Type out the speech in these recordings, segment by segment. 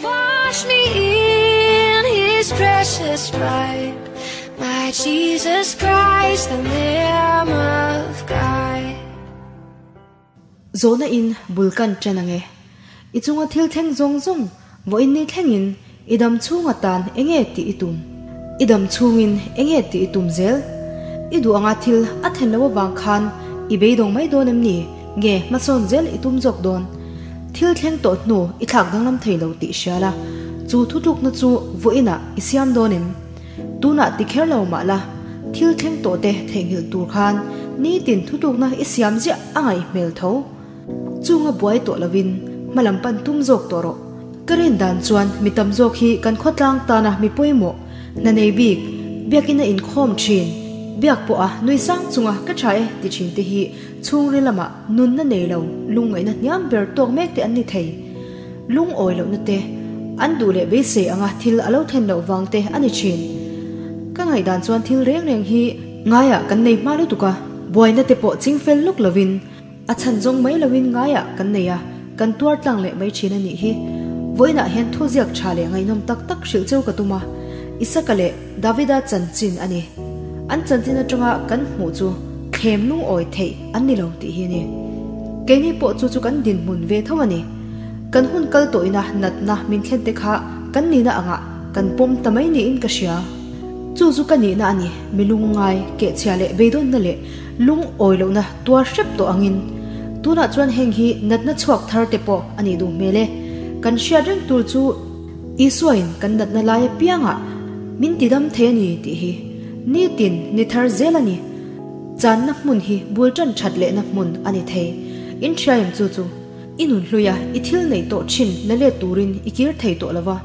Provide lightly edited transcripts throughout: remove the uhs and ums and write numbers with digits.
Wash me in his precious blood, my Jesus Christ, the Lamb of God. Zawhna in bul kan ṭan ang e. I chunga thil thleng zawng zawng vawiin ni thlengin i dam chhung atan enge tih i tum? I dam chhungin enge tih i tum zel? I duh anga thil a then loh avang khan i beidawng mai dawn em ni? Nge hmasawn zel i tum zawk dawn? Thil thleng tawh hnu i thlak danglam thei lo tih hria la, chu thutlukna chu vawiinah i siam dawn em? Tunah ti kher lo mah la, thil thleng tawh te theihnghilh tur khan nitin thutlukna i siam ziah a ngaih hmel tho. Chunga buai tawh lovin hmalam pan tum zawk tawh rawh. Ka rin dan chuan mi tam zawk hi kan khawtlang tana mi pawimawh, hna nei bik, biakina inkhawm thin, biak pawha nui sang chunga ka tha e ti thin te hi chhungril lamah nunna nei lo lungngaihna hniam ber tawk mek te an ni thei. Lungawi lohna te, an duh leh beisei anga thil a lo thlen loh vang te a ni thin. Ka ngaihdan chuan thil reng reng hi ngaiah kan nei hma lutuk a, buaina te pawh chingfel lawk lovin a chhan zawng mai loin ngaiah kan nei a, kan tuar tlang leh mai thin a nih hi. Vawiinah hian thuziak tha leh ngaihnawm tak tak hrilh cheu ka tum a, Isaka leh Davida chanchin a ni. An chanchin atanga kan hmuh chu thlem lungawi theih an ni lo tih hi a ni. Keini pawh chu chu kan dinhmun ve tho a ni. Kan hun kal tawhina natna min thlen te kha kan nihna angah kan pawm ta mai niin ka hria. Chu chu ka nihna a ni, mi lungngai, kehchhia leh beidawnna leh lungawi lohna tuar hrep tawh angin. Tunah chuan heng hi natna chhuak thar te pawh a nih duh hmel e. Kan hriat reng tur chu Isuain kan natna lai apiangah min tidam thei a ni tih hi nitin ni thar zel a ni. Channa hmun hi bul tan that lehna hmun a ni thei. In hriaim chu chu i nun hluia i thil neih tawh thin la let turin i kir thei tawh lo va,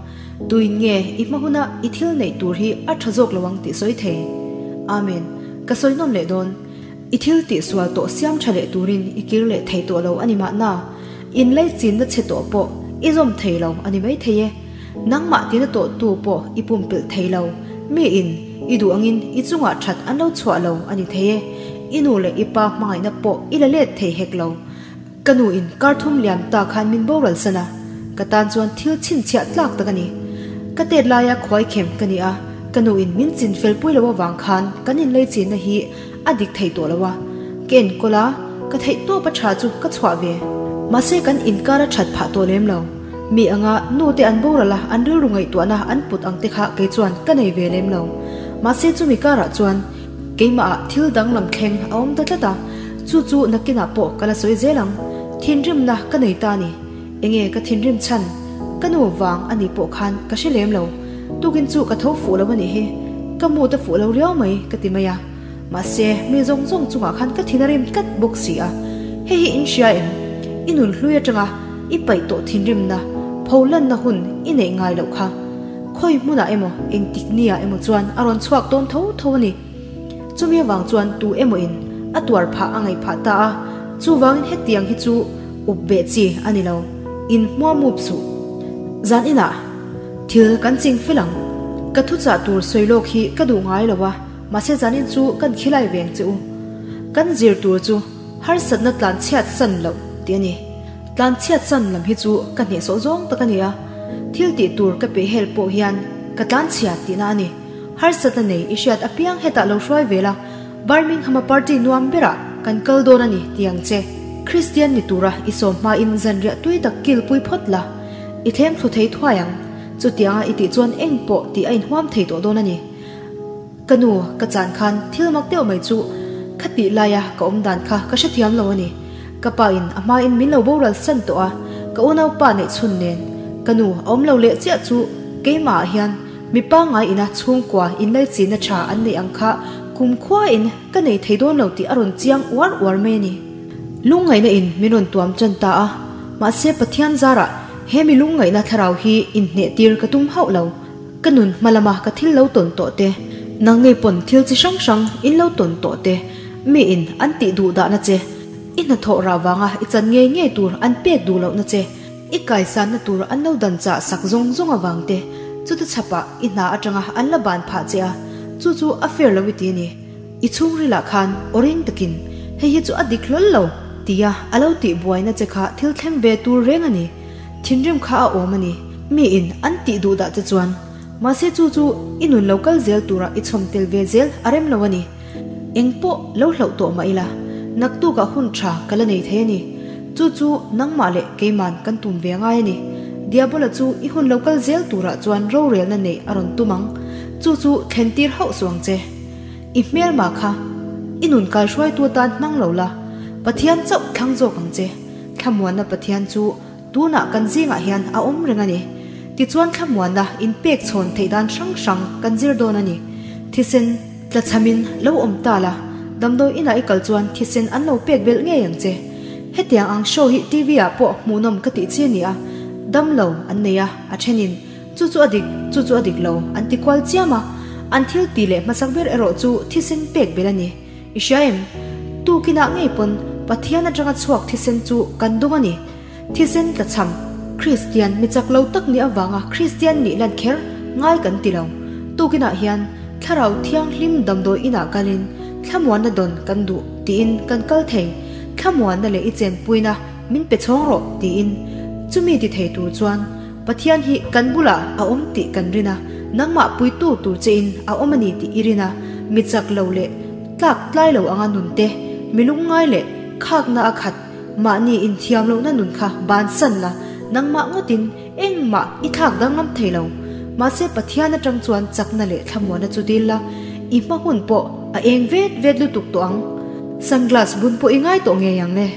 tuin nge i hma huna i thil neih tur hi a tha zawk lo ang tih sawi thei. Amen. Ka sawi nawm leh dawn. I thil tih sual tawh siam tha leh turin i kir leh thei tawh lo a ni mahna, in leichinna chhe tawh pawh i zawm thei lo a ni mai thei e. Nangmah tina tawh tu pawh i pumpelh thei lo, mi in i duh angin i chungah that an lo chhuah lo a ni thei e, i nu leh i pa hmangaihna pawh i la let thei hek lo. Ka nu in kar thum liam ta khan min boral san a, ka tan chuan thil chhinchhiah tlak tak a ni. Ka tet laia khuai khem ka ni a, ka nu in min chin fel pui lo avang khan kan inlei chinna hi a dik thei tawh lo a, ka enkawl a, ka theih tawp a tha chu ka chhuah ve. Mahse kan inkar a that phah tawh lem lo. Mi anga nu te an boral a, an rilru ngaihtuahna an put ang te kha kei chuan ka nei ve lem lo. Mahse chumi karah chuan keimahah thil danglam thleng a awm ta tlat a, chu chu nakinah pawh ka la sawi zel ang. Thinrimna ka nei ta a ni. Enge ka thinrim chhan? Ka nu vang a nih pawh khan ka hre lem lo. Tukin chu ka tho fuh lo a nih hi. Ka mut a fuh lo riau mai ka ti mai a. Mahse, mi zawng zawng chungah khan ka thin a rim tlat bawk si a. Hei hi in hria em? I nun hlui atanga i paih tawh thinrimna, pho lanna hun i neih ngai loh kha. Khawi hmunah emaw, engtik niah emaw chuan a rawn chhuak dawn tho tho a ni. Chumi avang chuan tu emaw in a tuar phah a ngaih phah ta a, chuvangin hetiang hi chu up beh chi a ni lo, in hmuam mup suh. Zan inah thil kan ching fel ang. Ka thuchah tur sawi lawk hi ka duh ngai lo a, mahse zanin chu kan khilai veng che u. Kan zir tur chu harsatna tlan chhiat san loh tih a ni. Tlan chhiat san lam hi chu ka hnehsawh zawng tak a ni a, thil tih tur ka peh hel pawh hian ka tlan chhia tihna a ni. Harsatna nei i hriat apiang hetah lo hruai ve la, Birmingham-a party nuam berah kan kal dawn a ni ti ang che. Kristian ni tura i sawm hmain zanriah tui tak kilpui phawt la, i thleng thlu thei thuai ang. Chutianga i tih chuan eng pawh tih a inhuam thei tawh dawn a ni. Ka nu, ka chan khan thil mak deuh mai chu kha tih laia ka awm dan kha ka hrethiam lo a ni. Ka pa in a hmain min lo boral san tawh a, ka unaupa neih chhun nen ka nu a awm lo leh chiah chu keimah ah hian Mi pangngai ina chhungkua inlaichinna tha an neih ang kha kumkhua in ka nei thei dawn lo tih a rawn chiang uar uar mai a ni. Lungngaihna in min rawn tuam tan ta a, mahse Pathian zarah he mi lungngaihna thlarau hi inhneh tir ka tum hauh lo. Ka nun hma lama ka thil lo tawn tawh te, nang ngei pawn thil chi hrang hrang in lo tawn tawh te, mi in an tih duh dahna che, i hnathawh rah vanga i chan ngei ngei tur an pek duh lohna che, I kaisanna tur an lo dan chah sak zawng zawng avang te, chuta chhapah i hna atanga an la ban phah che a, chu chu a fair lo i ti a ni. I chhungrilah khan aw ring takin, Hei hi chu a dik hlawl lo, tia a lo tih buaina che kha thil thleng ve tur reng a ni. Thinrim kha a awm a ni. Mi in an tih duh dah che chuan. Mahse chu chu i nun lo kal zel tura i chhawm tel ve zel a rem lo a ni. Eng pawh lo hlauh tawh mah ila, naktukah hun tha ka la nei thei a ni. Chu chu nangmah leh keiman kan tum ve ngai a ni. Diabola chu i hun lo kal zel turah chuan rorelna neih a rawn tum ang. Chu chu thlen tir hauh suh ang che. I hmelma kha i nun kaihruaitu atan hmang lo la, Pathian chauh thlang zawk ang che. Thlamuanna Pathian chu tunah kan zingah hian a awm reng a ni. Tichuan thlamuanna inpek chhawn theih dan hrang hrang kan zir dawn a ni. Thisen tlachhamin lo awm ta la, damdawi inah i kal chuan thisen an lo pek belh ngei ang che. Hetiang ang show hi TV ah pawh hmuhnawm ka tih chi a ni a, damlo an nei a, a thenin Chu chu a dik, chu chu a dik lo, an ti kual chiam a. An thil ti leh hmasak ber erawh chu thisen pek belh a ni. I hria em? Tukinah ngei pawn Pathian atanga chhuak thisen chu kan dawng a ni. Thisen tlachham, Kristian mi chak lo tak nih avanga Kristian nih lan kher ngai kan ti lo. Tukinah hian Thlarau Thianghlim damdawi inah kalin thlamuanna dawn kan duh tiin kan kal thei. Thlamuanna leh i chenpuina min pe chhawng rawh tiin chumi ti thei tur chuan Pathian hi kan bulah a awm tih kan rin a, nangmah puitu tur chein a awm a ni tih i rin a, mi chak lo leh tlak tlai lo anga nun te, mi lungngai leh khakna a khat, mahni inthiam lohna nun kha bansan la, nangmah ngawtin engmah i thlak danglam thei lo. Mahse Pathian atang chuan chakna leh thlamuana chu dil la, i hma hun pawh a eng vet vet lutuk tawh ang. Sunglass bun pawh i ngai tawh ngei ang le.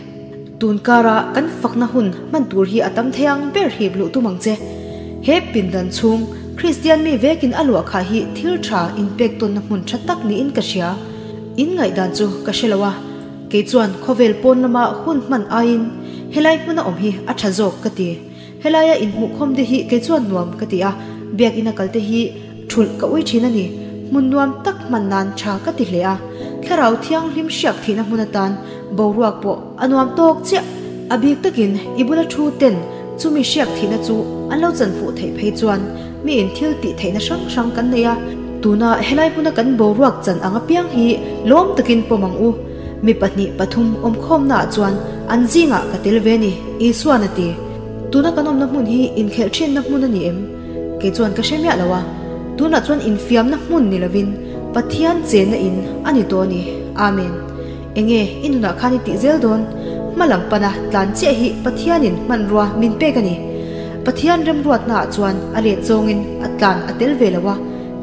Tun kara kan fakna hun hman tur hi a tam thei ang ber hip luh tum ang che. He pindan chhung Kristian mi vekin a luah khah hi thil tha inpek tawnna hmun tha tak niin ka hria. In ngaihdan chu ka hre lo a, kei chuan khawvel pawn lama hun hman aiin helai hmuna awm hi a tha zawk ka ti. Helaia inhmuhkhawm te hi kei chuan nuam ka ti a, biakina kal te hi thulh ka ui thin a ni. Hmun nuam tak hman nan tha ka ti hle a, thlarau thianghlim hriak thihna hmun atan boruak pawh a nuam tawk chiah. A bik takin i bula thu ten chumi hriak thihna chu an lo chan fuh theih phei chuan miin thil tih theihna hrang hrang kan nei a, tuna helai hmuna kan boruak chan ang apiang hi lawm takin pawm ang u. Mi pahnih pathum awmkhawmnaah chuan an zingah ka tel ve a ni, Isuan a ti. Tuna kan awmna hmun hi inkhelh thinna hmun a ni em? Kei chuan ka hre miah lo a. Tunah chuan infiamna hmun ni lovin Pathian chenna in a ni tawh a ni. Amen. Enge i nunah khan i tih zel dawn? Hma lam pana tlan chiah hi Pathianin hmanrua min pek a ni. Pathian remruatnaah chuan a let zawngin a tlan a tel ve lo a.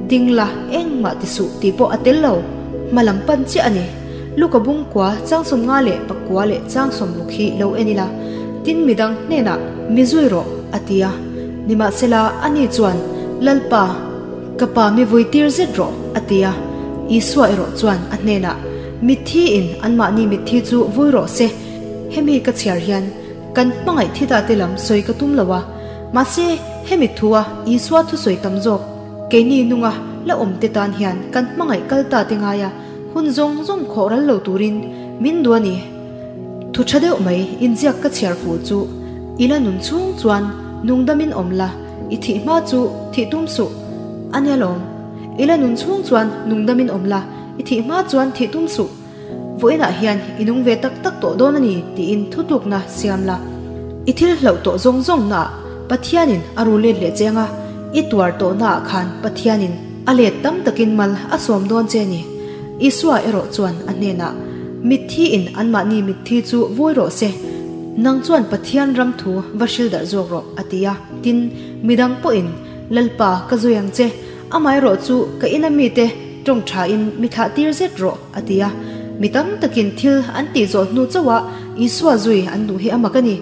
Ding la, engmah ti suh tih pawh a tel lo. Hma lam pan chiah a ni. Luka bung kua changsawm nga leh pakua leh changsawm ruk hi lo en ila, tin midang hnenah mi zui rawh, a ti a. Nimahsela, ani chuan, Lalpa, ka pa mi vui tir zet rawh, a ti a. Isua erawh chuan a hnenah, Mitthi in anmahni mitthi chu vui rawh se, hemi ka chhiar hian kan hmangaih thi ta te lam sawi ka tum lo a. Mahse, hemi thua Isua thusawi tam zawk, keini nunga la awm te tan hian kan hmangaih kal ta te ngai a, Hun zawng zawng khawh ral lo turin min duh a ni. Thu tha deuh mai inziak ka chhiar fuh chu i la nun chhung chuan nungdamin awm la, i thih hma chu thih tum suh a nia lawm. I la nun chhung chuan nungdamin awm la, i thih hma chuan thih tum suh. Vawiinah hian i nung ve tak tak tawh dawn a ni tiin thutlukna siam la. I thil hlauh tawh zawng zawng naah Pathianin a ru let leh che anga, i tuar tawh naah khan Pathianin A let tam takin mal a sawm dawn che ni. Isua erawh chuan a hnenah, Mitthi in anmahni mitthi chu vui rawh se, nang chuan Pathian ram thu va hril darh zawk rawh, a ti a. Tin, midang pawhin, Lalpa, ka zui ang che, amaherawh chu ka ina mite tawng thain mi thlah tir zet rawh, a ti a. Mi tam takin thil an tih zawh hnu chauhah Isua zui an duh hi a mak a ni.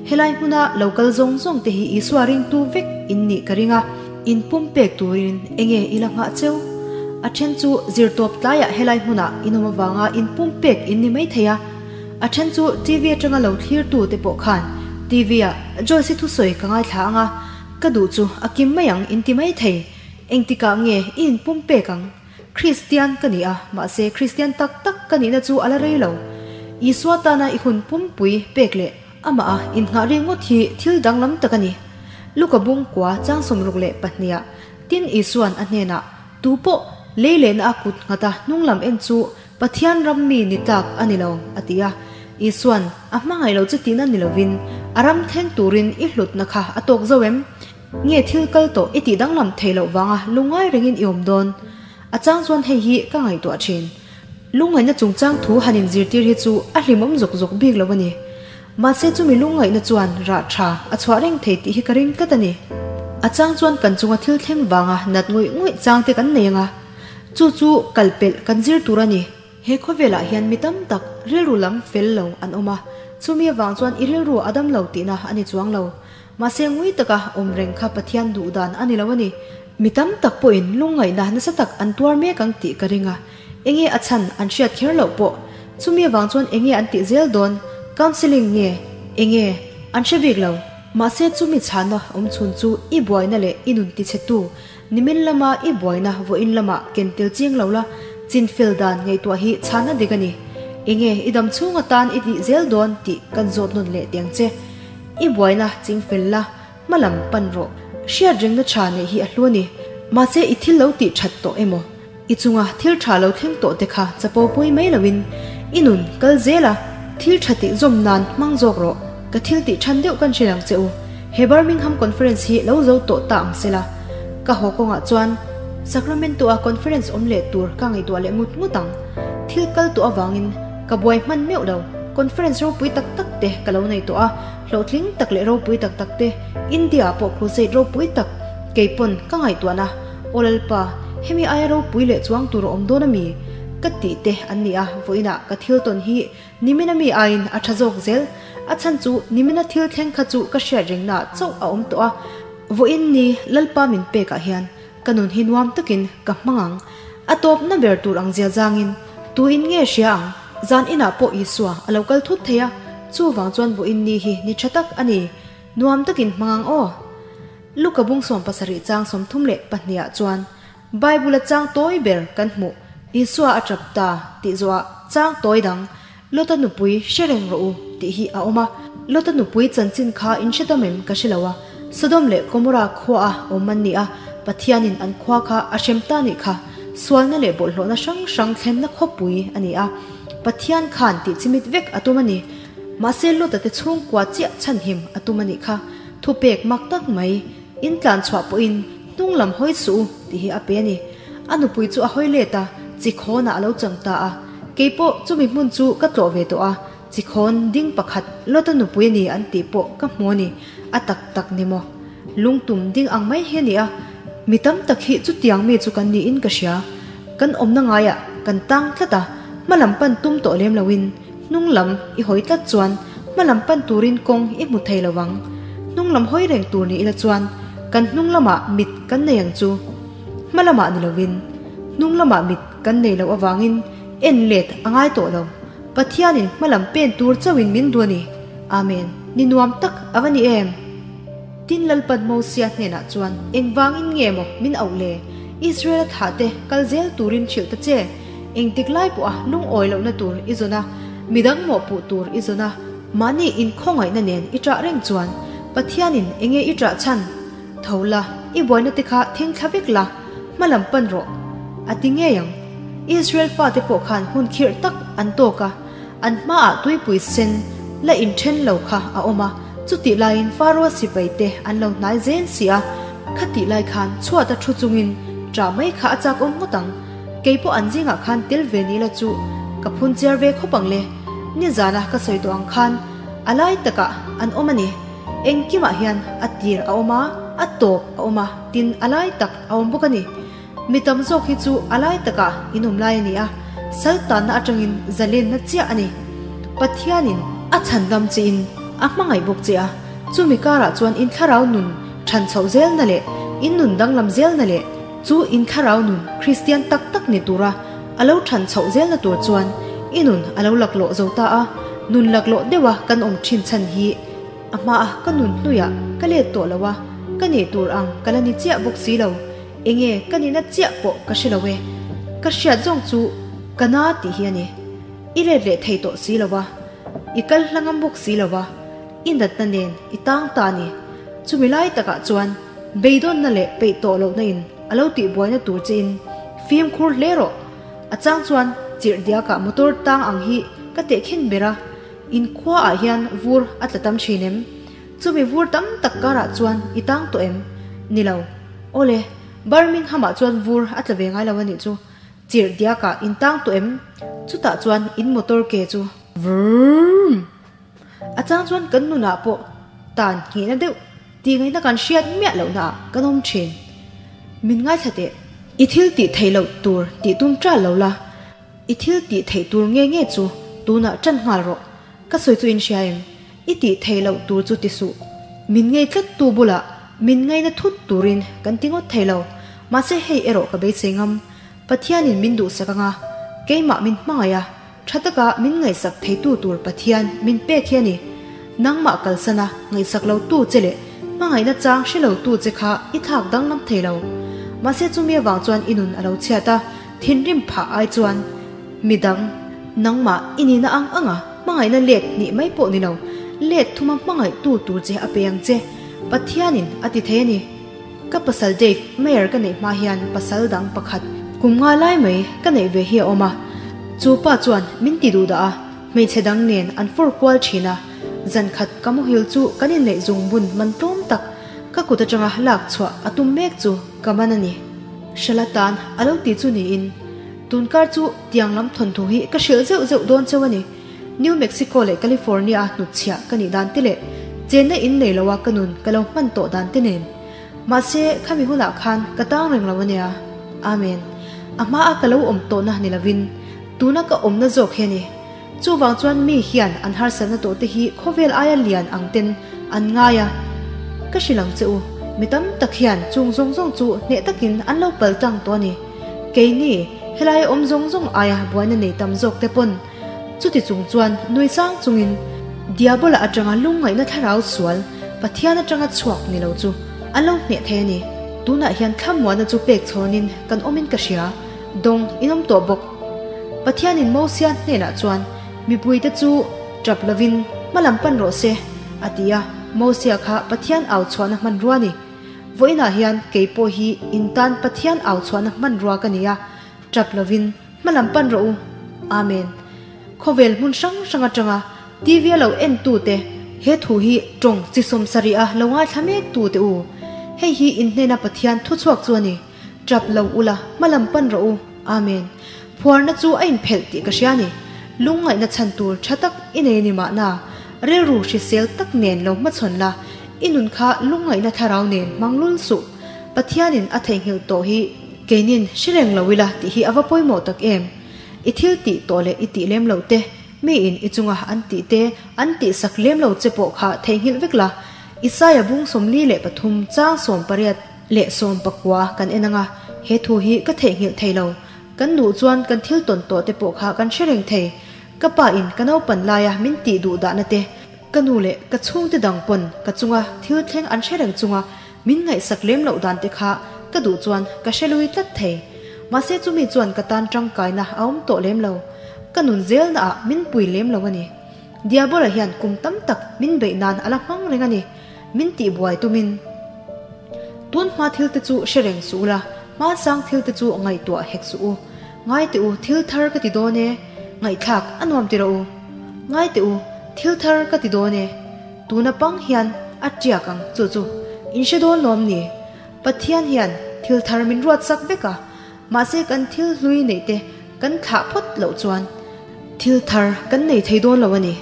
Helai hmuna lo kal zawng zawng te hi Isua ringtu vek in nih ka ring a. In pumpek turin enge i la nghah cheu? A then chu zirtawp tlaiah helai hmunah in awm avanga in pumpek in ni mai thei a. A then chu TV atanga lo thlirtu te pawh khan TV ah Joyce-i thusawi ka ngaithla ang a, ka duh chu a kim mai ang in ti mai thei. Engtikah nge i in pumpek ang? Kristian ka ni a, mahse Kristian tak tak ka nihna chu a la rei lo. Isua tana i hun pumpui pek leh Amah a inngah ri ngawt hi thil danglam tak a ni. Luka bung kua chang 62ah tin Isua'n a hnenah, Tu pawh lei lehna a kut nghata hnunglam en chu Pathian ram mi ni tlak a ni lo, a ti a. Isua'n a hmangaih lo chu tihna ni lovin a ram thleng turin i hlutna kha a tawk zo em? Nge thil kal tawh i tih danglam theih loh vanga lungngai rengin i awm dawn? A chang chuan hei hi ka ngaihtuah thin. Lungngaihna chungchang thu han inzirtir hi chu a hlimawm zawk zawk bik lo a ni. Mahse chumi lungngaihna chuan rah tha a chhuah reng thei tih hi ka ring tlat a ni. A chang chuan kan chunga thil thleng vanga nat ngawih ngawih chang te kan nei ang a, chu chu kal pelh kan zir tur a ni. He khawvelah hian mi tam tak rilru lam fel lo an awm a, chumi avang chuan i rilru a dam lo tihna a ni chuang lo. Mahse ngui taka awm reng kha Pathian duh dan a ni lo a ni. Mi tam tak pawhin lungngaihna nasa tak an tuar mek ang tih ka ring a, enge a chhan an hriat kher loh pawh. Chumi avang chuan enge an tih zel dawn, counselling nge enge an hre bik lo. Mahse chumi chhana awm chhun chu i buaina leh i nun tichhetu Nimin lama i buaina vawiin lamah ken tel ching lo la, chin fel dan ngaihtuah hi chhana dik a ni. Enge i dam chhung atan i tih zel dawn tih kan zawt nawn leh tiang che. I buaina ching fel la, hma lam pan rawh. Hriat rengna tha neih hi a hlu a ni. Mahse i thil lo tih that tawh emaw? I chunga thil tha lo thleng tawh te kha chapo pui mai loin i nun kal zel a, thil tha tih zawm nan hmang zawk rawh. Ka thil tih than deuh kan hre ang che u. He Birmingham Conference hi lo zo tawh ta ang sela. Ka haw kawngah chuan Sacramento a conference awm leh tur ka ngaihtuah leh ngut ngut ang. Thil kal tawh avangin ka buai hman meuh lo. Conference ropui tak tak te ka lo nei tawh a, hlawhtling tak leh ropui tak tak te, India ah pawh crusade ropui tak keipawn ka ngaihtuahna Aw Lalpa, hemi aia ropui leh chuang tur a awm dawn a mi? Ka tih te an ni a, vawiinah ka thil tawn hi nimina mi aiin a tha zawk zel. A chhan chu nimina thil thleng kha chu ka hriat rengnaah chauh a awm tawh a, vawiin ni Lalpa min pekah hian ka nun hi nuam takin ka hmang ang. A tawpna ber tur ang zia zangin tuin nge hria ang? Zan inah pawh Isua a lo kal thut thei a, chuvang chuan vawiin ni hi ni tha tak a ni. Nuam takin hmang ang aw. Luka bung 70 chang 32 ah chuan Bible a chang tawi ber kan hmuh Isua a tap ta tih zawhah chang tawi dang Lota nupui hre reng rawh u tih hi a awm a. Lota nupui chanchin kha in hre tam em ka hre lo a, Sodom leh Gomorrah khua a awm an ni a, Pathianin an khua kha a hrem ta nih kha sualna leh bawlhhlawhna hrang hrang thlenna khawpui a ni a, Pathian khan tih chimit vek a tum a ni. Mahse Lota te chhungkua chiah chhanhim a tum a nih kha. Thupek mak tak mai, in tlan chhuah pawhin hnung lam hawi suh u tih hi a pe a ni. A nupui chu a hawi let a, chikhawnah a lo chang ta a. Keipawh chumi hmun chu ka tlawh ve tawh a, chikhawn ding pakhat Lota nupui a ni an tih pawh ka hmu a ni. A tak tak ni maw? Lungtum ding ang mai hi a ni a. Mi tam tak hi chutiang mi chu kan niin ka hria. Kan awmna ngaiah kan tang tlat a, hma lam pan tum tawh lem loin Hnung lam i hawi tlat chuan hma lam pan turin kawng i hmu thei lo vang. Hnung lam hawi reng tur ni ila chuan kan hnung lamah mit kan nei ang chu. Hma lamah ni lovin hnung lamah mit kan nei loh avangin en let a ngai tawh lo. Pathianin hma lam pen tur chauhin min duh a ni. Amen. Ni nuam tak a va ni em? Tin Lalpan Mosia hnenah chuan, Engvangin nge maw min auh le? Israel-a thlah te kal zel turin hrilh ta che. Engtik lai pawha lungawi lohna tur i zawn a, midang mawhpuh tur i zawn a, mahni inkhawngaihna nen i ṭah reng chuan Pathianin enge i ṭah chhan? Tho la, i buaina te kha thing thla vek la, hma lam pan rawh. A ti ngei ang. Israel fate pawh khan hun khirh tak an tawk a, an hmaah tuipui sen la inṭhen lo kha a awm a, chutih laiin Faroa sipai te an lo hnai zel si a, khatih lai khan chhuata thu chungin ṭah mai kha a chak awm ngawt ang. Kei pawh an zingah khan tel ve ni la chu ka phun chiar ve khawp ang le. Nizana ka sawi tawh ang khan a lai takah an awm a ni. Engkimah hian a tir a awm a, a tawp a awm a, tin a lai tak a awm bawk a ni. Mi tam zawk hi chu a lai takah in awm lai a ni a, sal tanna atangin zalenna chiah a ni. Pathianin a chhandam chiin a hmangaih bawk che a, chumi karah chuan in thlarau nun than chhoh zelna leh in nun danglam zelna leh Chu in thlarau nun Kristian tak tak ni tura a lo than chhoh zelna tur chuan i nun a lo laklawh zo ta a, nun laklawh deuha kan awm thin chhan hi a hmaa ka nun hnuiah ka let tawh lo a, ka nih tur ang ka la ni chiah bawk si lo, enge ka nihna chiah pawh ka hre lo e, ka hriat zawng chu ka na tih hi a ni. I let leh thei tawh si lo a, i kal hla ngam bawk si lo a, i natna nen i tang ta a ni. Chumi lai takah chuan Beidawnna leh peih tawh lohna in a lo tih buaina tur che in fimkhur hle rawh. A chang chuan chirh diakah motor tang ang hi ka teh khin ber a, in khua ah hian vur a tla tam thin em? Chumi vur tam tak karah chuan i tang tawh em? Ni lo. Awle, Birmingham-ah chuan vur a tla ve ngai lo a nih chu. Chirh diakah in tang tawh em? Chutah chuan in motor ke chu vrrrm! A chang chuan kan nunah pawh tan nghihna deuh tih ngaihna kan hriat miah lohnaah kan awm thin. Min ngaithla teh. I thil tih theih loh tur tih tum ṭal lo la, i thil tih theih tur nge nge chu tunah ṭan nghal rawh. Ka sawi chu in hria em? I tih theih loh tur chu ti suh. Min ngei tlat tu bulah min ngaina thut turin kan ti ngawt thei lo. Mahse hei erawh ka beisei ngam. Pathianin min duhsak anga keimah min hmangaih a, tha taka min ngaihsak theitu tur Pathian min pek hi a ni. Nangmah kalsana ngaihsak lo tu che leh hmangaihna chang hre lo tu che kha i thlak danglam thei lo. Mahse chumi avang chuan i nun a lo chhiat a, thinrim phah ai chuan midang nangmah i nihna ang ang a hmangaihna let hnih mai pawh ni lo, let thuma hmangaih tu tur che a pe ang che. Pathianin a ti thei a ni. Ka pasal Dave Mayer ka neih hma hian pasal dang pakhat kum nga lai mai ka neih ve hi a awm a, chu pa chuan min ti duh dah a, hmeichhe dang nen an fawr kual thin a, zan khat ka muhil chu kan inneih zung bun man tlawm tak ka kut atanga lak chhuah a tum mek chu ka man a ni. Hrala tan a lo ti chu niin tunkar chu tiang lam thawnthu hi ka hrilh zeuh zeuh dawn cheu a ni. New Mexico leh California a hnutchhiah ka nih dan te leh chenna in nei loa ka nun ka lo hman tawh dan te nen. Mahse, khami hunah khan ka tang reng lo a nia. Amen. A hmaa ka lo awm tawhna ni lovin tuna ka awmna zawk hi a ni. Chuvang chuan mi hian an harsatna tawh te hi khawvel aia lian ang ten an ngai a. Ka hrilh ang che u, mi tam tak hian chung zawng zawng chu hneh takin an lo pal tlang tawh a ni. Keini, helaia awm zawng zawng aia buaina nei tam zawk te pawn Chuti chung chuan nui sang chungin Diabola atanga lungngaihna thlarau sual Pathian atanga chhuak ni lo chu an lo hneh thei a ni. Tunah hian thlamuanna chu pek chhawnin kan awmin ka hria, dawng in awm tawh bawk. Pathianin Mosia hnenah chuan mipuite chu tap lovin hma lam pan rawh se a ti a, Mosia kha Pathian au chhuahna hmanrua a ni. Vawiinah hian kei pawh hi in tan Pathian au chhuahna hmanrua ka ni a, tap lovin Hma lam pan rawh u. Amen. Khawvel hmun hrang hrang atanga TV a lo en tu te, he thu hi tawng chi sawmsarih a lo ngaithla mek tu te u. Hei hi in hnena Pathian thuchhuak chu a ni. Tap lo ula, hma lam pan rawh u. Amen. Phuarna chu a inphelh tih ka hria a ni. Lungngaihna chhan tur tha tak i nei a ni mahna, rilru hrisel tak nen lo hmachhawn la, i nun kha lungngaihna thlarau nen hmang lul suh. Pathianin a theihnghilh tawh hi Keinin hre reng lo ila tih hi a va pawimawh tak em? I thil tih tawh leh i tih lem loh te, miin i chunga an tih te, an tihsak lem lo che pawh kha theihnghilh vek la. Isaia bung 43 chang 18 leh 19 kan en anga, he thu hi ka theihnghilh thei lo. Kan duh chuan kan thil tawn tawh te pawh kha kan hre reng thei. Ka pa in ka naupan laia min tih duh dahna te, ka nu leh ka chhungte dang pawn ka chunga thil thleng an hre reng chunga Min ngaihsak lem loh dan te kha ka duh chuan ka hre lui tlat thei. Mahse chumi chuan ka tan tangkaina a awm tawh lem lo. Ka nun zelna ah min pui lem lo a ni. Diabola hian kum tam tak min beih nan a la hmang reng a ni. Min tih buai tumin. Tun hma thil te chu hre reng suh ula, hmansang thil te chu ngaihtuah hek suh u. Ngai teh u, thil thar ka ti dawn e. Ngaihthlak a nuam ti rawh u. Ngai teh u, thil thar ka ti dawn e. Tuna pang hian a tiak ang chu chu in hre dawn lawm ni? Pathian hian thil thar min ruat sak vek a, mahse kan thil hlui neih te kan thlah phawt loh chuan thil thar kan nei thei dawn lo a ni.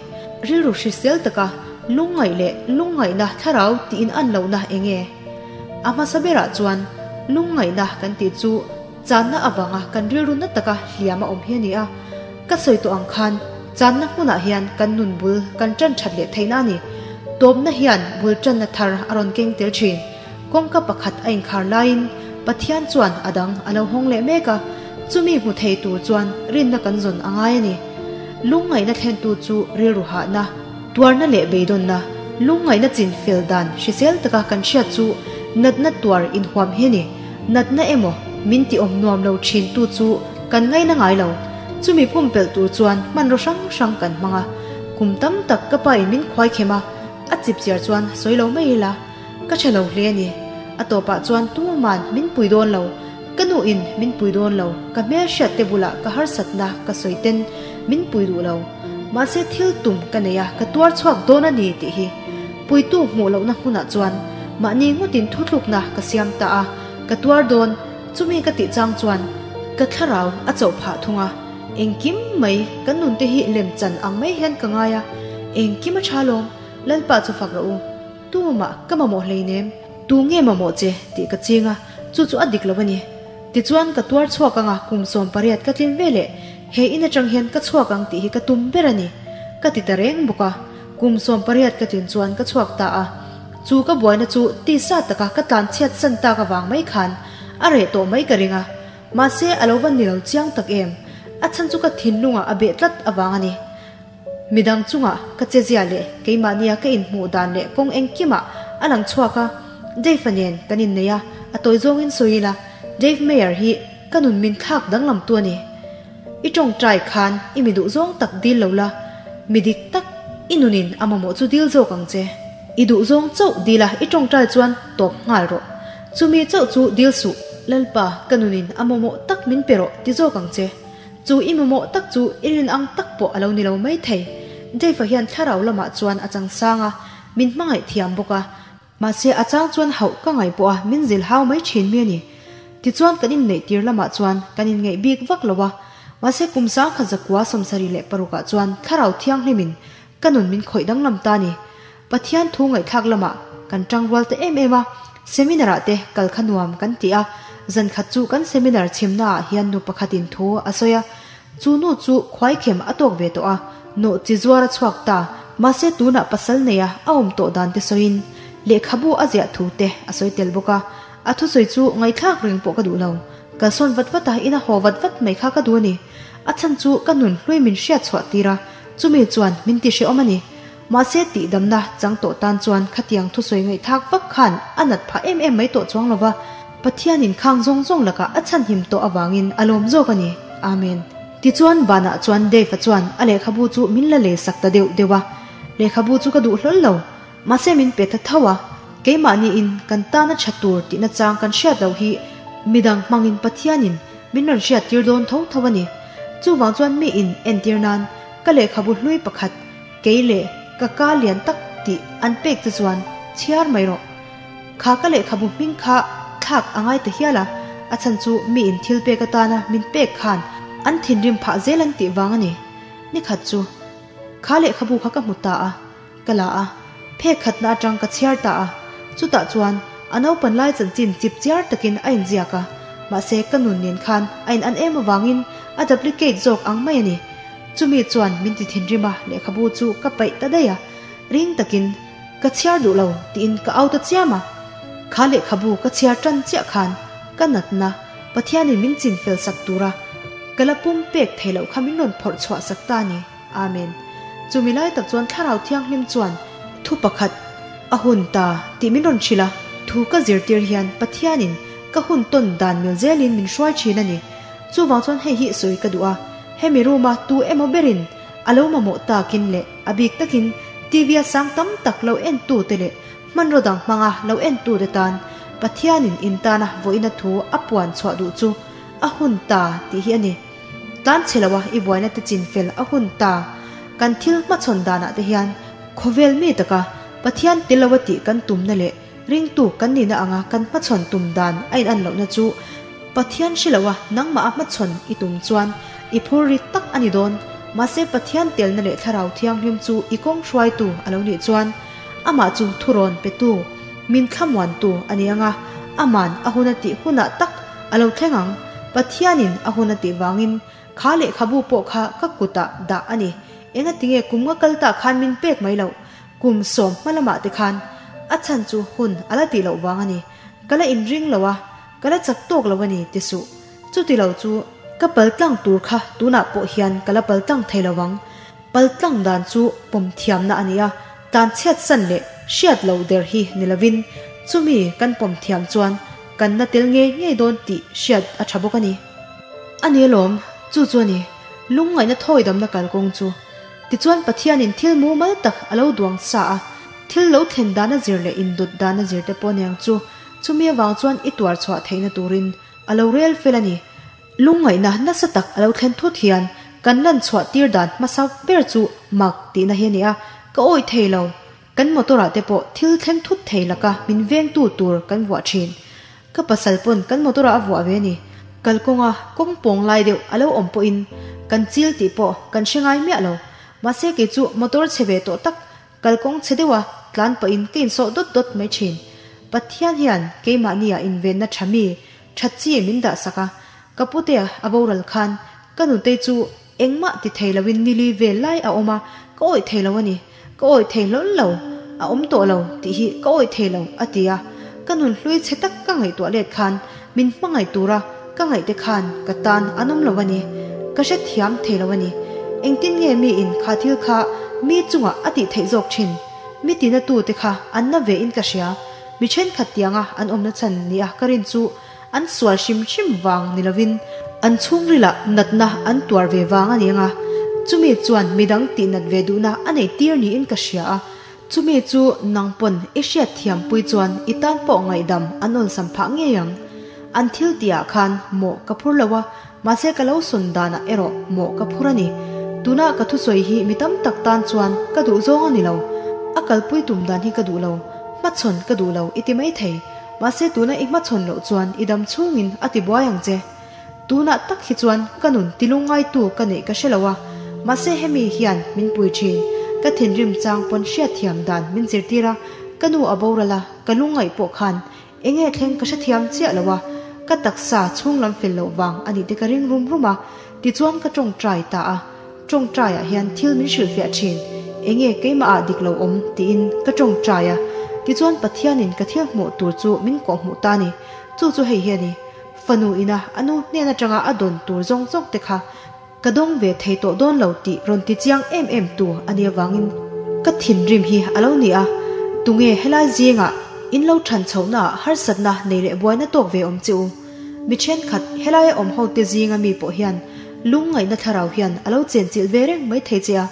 Rilru hrisel taka lungngaih leh lungngaihna thlarau tih in an lohna eng nge? A hmasa berah chuan lungngaihna kan tih chu Channa avanga kan rilru na taka hliam a awm hi a ni a, ka sawi tawh ang khan channa hmunah hian kan nun bul kan tan that leh theihna a ni. Tawpna hian bul tanna thar a rawn keng tel thin. Kawngka pakhat a inkhar laiin Pathian chuan a dang a lo hawng leh mek a, chumi hmu thei tur chuan rinna kan zawn a ngai a ni. Lungngaihna thlentu chu rilru hahna, tuarna leh beidawnna, lungngaihna chin fel dan hrisel taka kan hriat chu natna tuar inhuam hi a ni. Natna emaw min ti awm nuam lo thin tu chu kan ngaina ngai lo. Chumi pumpelh tur chuan hmanraw hrang hrang kan hmang a. Kum tam tak ka pa in min khuai khem a, a chip chiar chuan sawi lo mai ila. Ka tha lo hle a ni. A tawpah chuan tuman min pui dawn lo. Ka nu in min pui dawn lo. Ka hmelhriat te bulah ka harsatna ka sawi ten min pui duh lo. Mahse thil tum ka nei a, ka tuar chhuak dawn a ni tih hi. Puitu hmuh lohna hmunah chuan. Mahni ngawtin thuthlukna ka siam ta a, ka tuar dawn. Chumi ka tih chang chuan ka thlarau a chauh phah thung a, engkim mai kan nunte hi lem chan ang mai hian ka ngai a, engkim a tha lawm, Lalpa chu fak rawh u. Tumah ka mamawh hleinem, tu nge mamawh che tih ka ching a, chu chu a dik lo a ni. Tichuan ka tuar chhuak ang a, kum 18 ka tlin ve leh he in atang hian ka chhuak ang tih hi ka tum ber a ni. Ka ti ta reng bawk a, kum 18 ka tlin chuan ka chhuak ta a. Chu ka buaina chu tisa taka ka tlan chhiat san tak avang mai khan a reh tawh mai ka ring a, mahse a lo va ni lo chiang tak em, a chhan chu ka thinlungah a beh tlat avang a ni. Midang chungah ka chezia leh keimahnia ka inhmuh dan leh kawng engkimah a lang chhuak a, Dave-a nen kan innei a, a tawi zawngin sawi ila, Dave Meyer hi ka nun min thlak danglam tu a ni. I tawngtai khan i mi duh zawng tak dil lo la, mi dik tak i nunin a mamawh chu dil zawk ang che. I duh zawng chauh dil a i tawngtai chuan tawp nghal rawh. Chumi chauh chu dil suh. Lalpa, ka nunin a mamawh tak min pe rawh ti zawk ang che. Chu i mamawh tak chu i rin ang tak pawh a lo ni lo mai thei. Dave-a hian thlarau lamah chuan a chang sang a, min hmangaih thiam bawk a. Mahse a chang chuan hauh ka ngaih pawh a min zil hau mai thin mi a ni. Tichuan kan inneih tir lamah chuan kan inngeih bik vak lo a. Mahse kum sangkhat zakua 76 ah chuan thlarau thianghlimin ka nun min khawih danglam ta a ni. Pathian thu ngaihthlak lamah kan tangrual ta em em a, seminar ah te kal kha nuam kan ti a, zan khat chu kan seminar chhimna ah hian nu pakhatin thu a sawi a, chu nu chu khuaikhem a tawk ve tawh a, nawh chi zuar a chhuak ta, mahse tunah pasal neia a awm tawh dan te sawiin lehkhabu a ziah thu te a sawi tel bawk a, a thusawi chu ngaihthlak reng pawh ka duh lo, kalsawn vat vat a ina haw vat vat mai kha ka duh a ni, a chhan chu ka nun hlui min hriat chhuah tir a, chumi chuan min ti hrehawm a ni. Mahse tihdamna chang tawh tan chuan khatiang thusawi ngaihthlak vak khan a nat phah em em mai tawh chuang lova, Pathianin khang zawng zawng lakah a chhanhim tawh avangin a lawm zawk a ni. Amen. Tichuan banah chuan Dave-a chuan a lehkhabu chu min la lei sak ta deuh deuh a. Lehkhabu chu ka duh hlawl lo. Mahse min pe ta tho a. Keimahniin kan tana tha tur tihna chang kan hriat loh hi midang hmangin Pathianin min rawn hriat tir dawn tho tho a ni. Chuvang chuan miin entir nan ka lehkhabu hlui pakhat Kei leh ka ka lian tak tih an pek che chuan chhiar mai rawh. Kha ka lehkhabu hming kha thlak a ngai ta hial a, a chhan chu miin thil pek atana min pek khan an thinrim phah zel an tih vang a ni. Ni khat chu kha lehkhabu kha ka hmu ta a, ka la a, phek khatna atang ka chhiar ta a, chutah chuan a naupan lai chanchin chip chiar takin a inziak a, mahse ka nun nen khan a in an em avangin a duplicate zawk ang mai a ni. Chumi chuan min ti thinrim a, lehkhabu chu ka paih ta daih a, ring takin, Ka chhiar duh lo, tiin ka au ta chiam a. Kha lehkhabu ka chhiar tan chiah khan ka natna Pathianin min chin fel sak tura ka la pum pek thei loh kha min rawn phawrh chhuah sak ta a ni. Amen. Chumi lai tak chuan Thlarau Thianghlim chuan thu pakhat a hun ta tih min rawn hrilh a, thu ka zirtir hian Pathianin ka hun tawn dan mil zelin min hruai thin a ni. Chuvang chuan hei hi sawi ka duh a, hemi room a tu emaw berin a lo mamawh takin leh a bik takin TV a sang tam tak lo en tu te leh hmanraw dang hmanga lo en tu te tan Pathianin in tana vawiina thu a puan chhuah duh chu a hun ta tih hi a ni. Tlan chhe loa i buaina te chin fel a hun ta. Kan thil hmachhawn danah te hian khawvel mi taka Pathian tel loa tih kan tumna leh Ringtu kan nihna anga kan hmachhawn tum dan a inan lohna chu Pathian hre loa nangmah a hmachhawn i tum chuan i phur rit tak a ni dawn. Mahse Pathian telna leh Thlarau Thianghlim chu i kawng hruaitu a lo nih chuan amah chu thurawn petu, min thlamuantu a ni anga aman a hun a tih hunah tak a lo thleng ang. Pathianin a hun a tih vangin kha lehkhabu pawh kha ka kutah dah a ni. Engatinge kum nga kal tah khan min pek mai loh? Kum sawm hma lamah te khan a chhan chu hun a la tih loh vang a ni. Ka la inring lo a, ka la chak tawk lo a ni ti suh. Chuti lo chu ka pal tlang tur kha tunah pawh hian ka la pal tlang thei lo ang. Pal tlang dan chu pawm thiamna a ni a, tan chhiat san leh hriat lo der hi ni lovin chumi kan pawm thiam chuan kan na tel ngei ngei dawn tih hriat a tha bawk a ni. A ni alawm, chu chu a ni. Lungngaihna thawi damna kalkawng chu. Tichuan Pathianin thil mumal tak a lo duang sa a, thil lo thlen dana zir leh indawt dana zir te pawh aniang chu, chumi avang chuan i tuar chhuah theihna turin a lo rel fel a ni. Lungngaihna nasa tak a lo thlen thut hian kan lan chhuah tir dan hmasa ber chu mak tihna hi a ni a, ka awih thei lo. Kan motor ah te pawh thil thleng thut thei laka min vengtu tur kan vuah thin. Ka pasal pawn kan motor ah a vuah ve a ni. Kalkawnga kawng pawng lai deuh a lo awm pawhin kan chil tih pawh kan hre ngai miah lo. Mahse kei chu motor chhe ve tawh tak Kalkawng chhe deuha tlan pawhin ka insawh dawt dawt mai thin. Pathian hian keimahnia invenna tha mi, tha chi min dah sak a. Ka putea a boral khan ka nutei chu engmah ti thei loin nili vel lai a awm a, ka awih thei lo a ni. Ka awih thei hlawl lo, a awm tawh lo tih hi ka awih thei lo a ti a. Ka nun hlui chhe tak ka ngaihtuah let khan min hmangaih tura ka ngaihte khan ka tan an awm lo a ni. Ka hrethiam thei lo a ni. Engtin nge miin kha thil kha mi chungah a tih theih zawk thin? Mi tina tute kha an na ve in ka hria. Mi thenkhat tianga an awmna chhan nia ka rin chu an sual hrim hrim vang ni lovin an chhungrilah natna an tuar ve vang a ni ang a. Chumi chuan midang tihnat ve duhna a nei tir niin ka hria a. Chumi chu nang pawn i hriat thiam pui chuan i tan pawh ngaihdam an awlsam phah ngei ang. An thil tih ah khan mawh ka phur lo a, mahse ka lo sawn danah erawh mawh ka phur a ni. Tuna ka thusawi hi mi tam tak tan chuan ka duh zawng a ni lo. A kalpui tum dan hi ka duh lo, hmachhawn ka duh lo i ti mai thei. Mahse tuna i hmachhawn loh chuan i dam chhungin a ti buai ang che. Tunah tak hi chuan ka nun tilungngaitu ka neih ka hre lo a, mahse hemi hian min pui thin. Ka thinrim chang pawn hriatthiam dan min zirtir a, ka nu a boral a, ka lungngaih pawh khan enge thleng ka hrethiam chiah lo a, ka taksa chhunglam fel loh vang a nih te ka ring rum rum a, tichuan ka tawngtai ta a, tawngtaiah hian thil min hrilhfiah thin, enge keimah ah dik lo awm tiin ka tawngtai a, tichuan Pathianin ka thil hmuh tur chu min kawhhmuh ta a ni, chu chu hei hi a ni. Fanu ina a nu hnen atanga a dawn tur zawng zawng te kha ka dawng ve thei tawh dawn lo tih rawn ti chiang em em tu a nih avangin ka thinrim hi a lo ni a, tunge helai zingah in lo than chhohnaah harsatna nei leh buaina tawk ve awm che u? Mi thenkhat helaia awm ho te zinga mi pawh hian lungngaihna thlarau hian a lo chenchilh ve reng mai thei che a,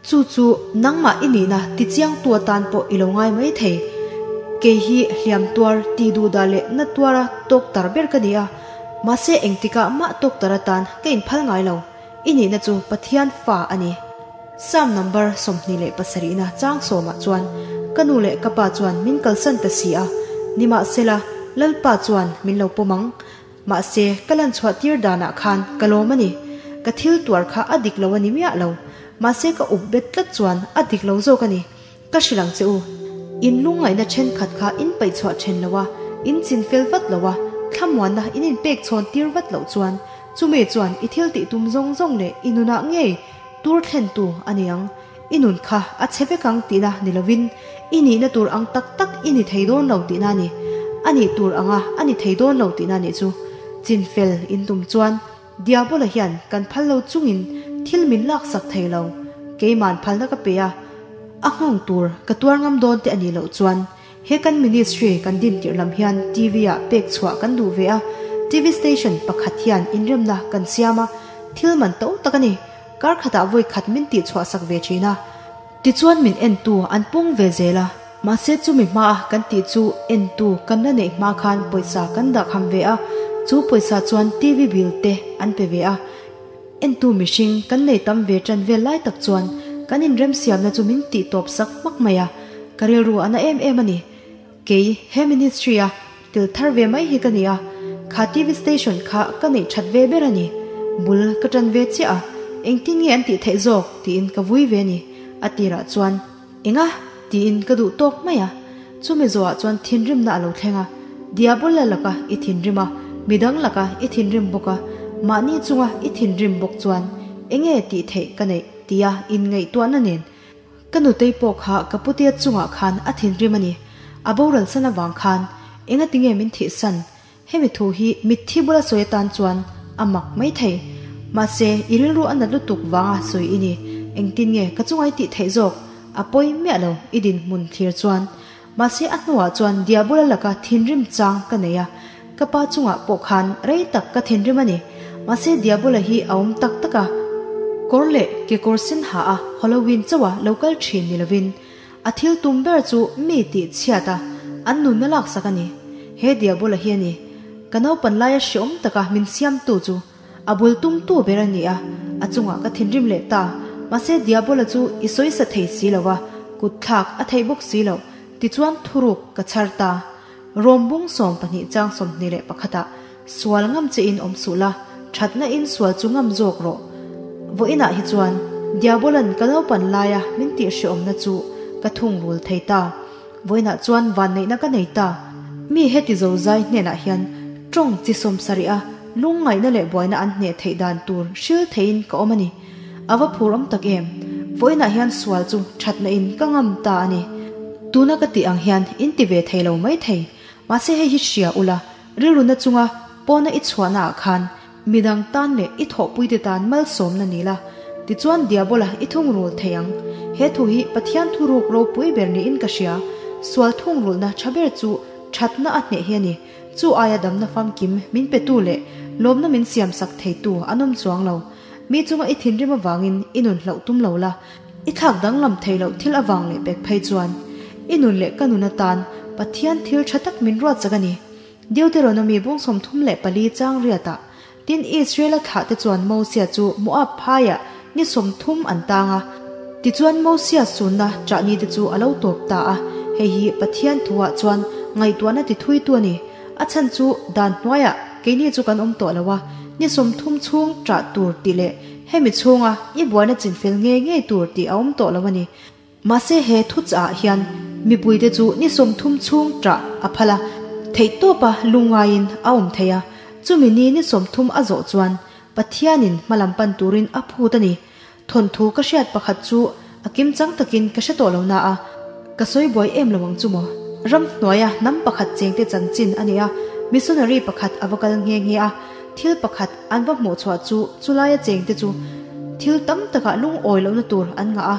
Chu chu nangmah i nihna ti chiangtu atan pawh i lo ngai mai thei. Kei hi hliam tuar, tih duhdah leh na tuara tawk tar ber ka ni a, mahse engtikah mah tawk tar atan ka inphal ngai lo. I nihna chu Pathian fa a ni. Psalm number 27 na chang sawmah chuan ka nu leh ka pa chuan min kalsan ta si a, nimahsela Lalpa chuan min lo pawm ang. Mahse, ka lan chhuah tir danah khan ka lawm a ni. Ka thil tuar kha a dik lo a ni miah lo. Mahse ka up bet tlat chuan a dik lo zawk a ni. Ka hrilh ang che u. In lungngaihna thenkhat kha in paih chhuah then lo a, in chin fel vat lo a, thlamuanna in inpek chhawn tir vat loh chuan chumi chuan i thil tih tum zawng zawng leh i nunah ngei tur thlentu a ni ang. I nun kha a chhe vek ang tihna ni lovin i nihna tur ang tak tak i ni thei dawn lo tihna a ni. A nih tur anga a ni thei dawn lo tihna nih chu. Chinfel in tum chuan Diabola hian kan phal lo chungin thil min laksak thei lo. Keiman phalna ka pe a, a nghawng tur ka tuar ngam dawn te a nih loh chuan he kan ministry kan din tirh lam hian TV ah pek chhuah kan duh ve a, TV station pakhat hian inremna kan siam a, thil man to tak a ni. Kar khatah vawi khat min tih chhuah sak ve thin a, tichuan min entu an pung ve zel a, mahse chumi hmaa kan tih chu entu kan la neih hma khan pawisa kan dah kham ve a, chu pawisa chuan TV bill te an pe ve a, entu mihring kan nei tam ve tan vel lai tak chuan kan inremsiamna chu min tih tawp sak hmak mai a, ka rilru a na em em a ni. Kei he ministry a Tel thar ve mai hi ka ni a, kha TV station kha ka neih that ve ber a ni. Bul ka tan ve chiah a, engtin nge an tih theih zawk tiin ka vui ve a ni. A tirah chuan, Enga? tiin ka duh tawk mai a. Chumi zawhah chuan thinrimna a lo thleng a, Diabola laka i thinrim a, midang laka i thinrim bawk a, mahni chunga i thinrim bawk chuan enge tih theih ka neih tia inngaihtuahna nen Ka nutei pawh kha ka putea chungah khan a thinrim a ni. A boral san avang khan engati nge min thih san? Hemi thu hi mitthi bula sawi atan chuan a mak mai thei. Mahse, i rilru a nat lutuk vanga sawi i ni. Engtin nge ka chunga i tih theih zawk? A pawi miah lo i dinhmun thlir chuan. Mahse, a hnuah chuan Diabola laka thinrim chang ka nei a. Ka pa chungah pawh khan rei tak ka thinrim a ni. Mahse Diabola hi a awm tak tak a, kawr leh kekawr sen ha a Halloween chauha lo kal thin ni lovin, a thil tum ber chu mi tih chhiat a, an nunna laksak a ni. He Diabola hi a ni. Ka naupan laia hreawm taka min siamtu chu a bul tumtu ber a ni a, a chungah ka thinrim leh ta. Mahse Diabola chu i sawisa thei si lo a. Kut thlak a theih bawk si loh. Tichuan thuruk ka chhar ta. Rom bung 12 chang 21 ah sual ngam che in awm suh la, thatna in sual chu ngam zawk rawh. Vawiinah hi chuan Diabolan ka naupan laia min tih hreawmna chu ka thungrul thei ta. Vawiinah chuan vanneihna ka nei ta. Mi heti zo zai hnenah hian tawng chi 70 a lungngaihna leh buaina an hneh theih dan tur hril theiin ka awm a ni. A va phur awm tak em! Vawiinah hian sual chu thatna in ka ngam ta a ni. Tuna ka tih ang hian in ti ve thei lo mai thei. Mahse hei hi hria ula, rilruna chunga pawna i chhuahna ah khan midang tan leh i thawhpuite tan malsawmna ni la, tichuan Diabola i thungrul thei ang. He thu hi Pathian thuruk ropui ber niin ka hria. Sual thungrulna tha ber chu thatna a hneh hi a ni. Chu aia damna famkim min petu leh lawmna min siamsak theitu an awm chuang lo. Mi chunga i thinrim avangin i nun hlauh tum lo la, i thlak danglam thei loh thil avang leh pek phei chuan i nun leh ka nun atan Pathian thil tha tak min ruat chak a ni. Deuteronomy bung 34 chang riatah, Tin Israela thlah te chuan Mosia chu Moab phaiah ni 30 an tang a. Tichuan Mosia sunna chahni te chu a lo tawp ta a, hei hi Pathian thuah chuan ngaihtuahna ti thui tu a ni. A chhan chu dan hnuaiah keini chu kan awm tawh lo a, ni 30 chhung chah tur tih leh hemi chhunga i buaina chinfel ngei ngei tur tih a awm tawh lo a ni. Mahse he thu chah hian mipuite chu ni 30 chhung chah a phal a, theih tawpa lungngaiin a awm thei a, chumi ni ni 30 a zawh chuan Pathianin hmalam pan turin a phut a ni. Thawnthu ka hriat pakhat chu a kim chang takin ka hre tawh lo na a, ka sawi buai em lo ang chu maw. Ram hnuaia hnam pakhat chengte chanchin a ni a, missionary pakhat a va kal nghe nghe a, thil pakhat an va hmuh chhuah chu chulaia chengte chu thil tam takah lungawi lohna tur an ngah a,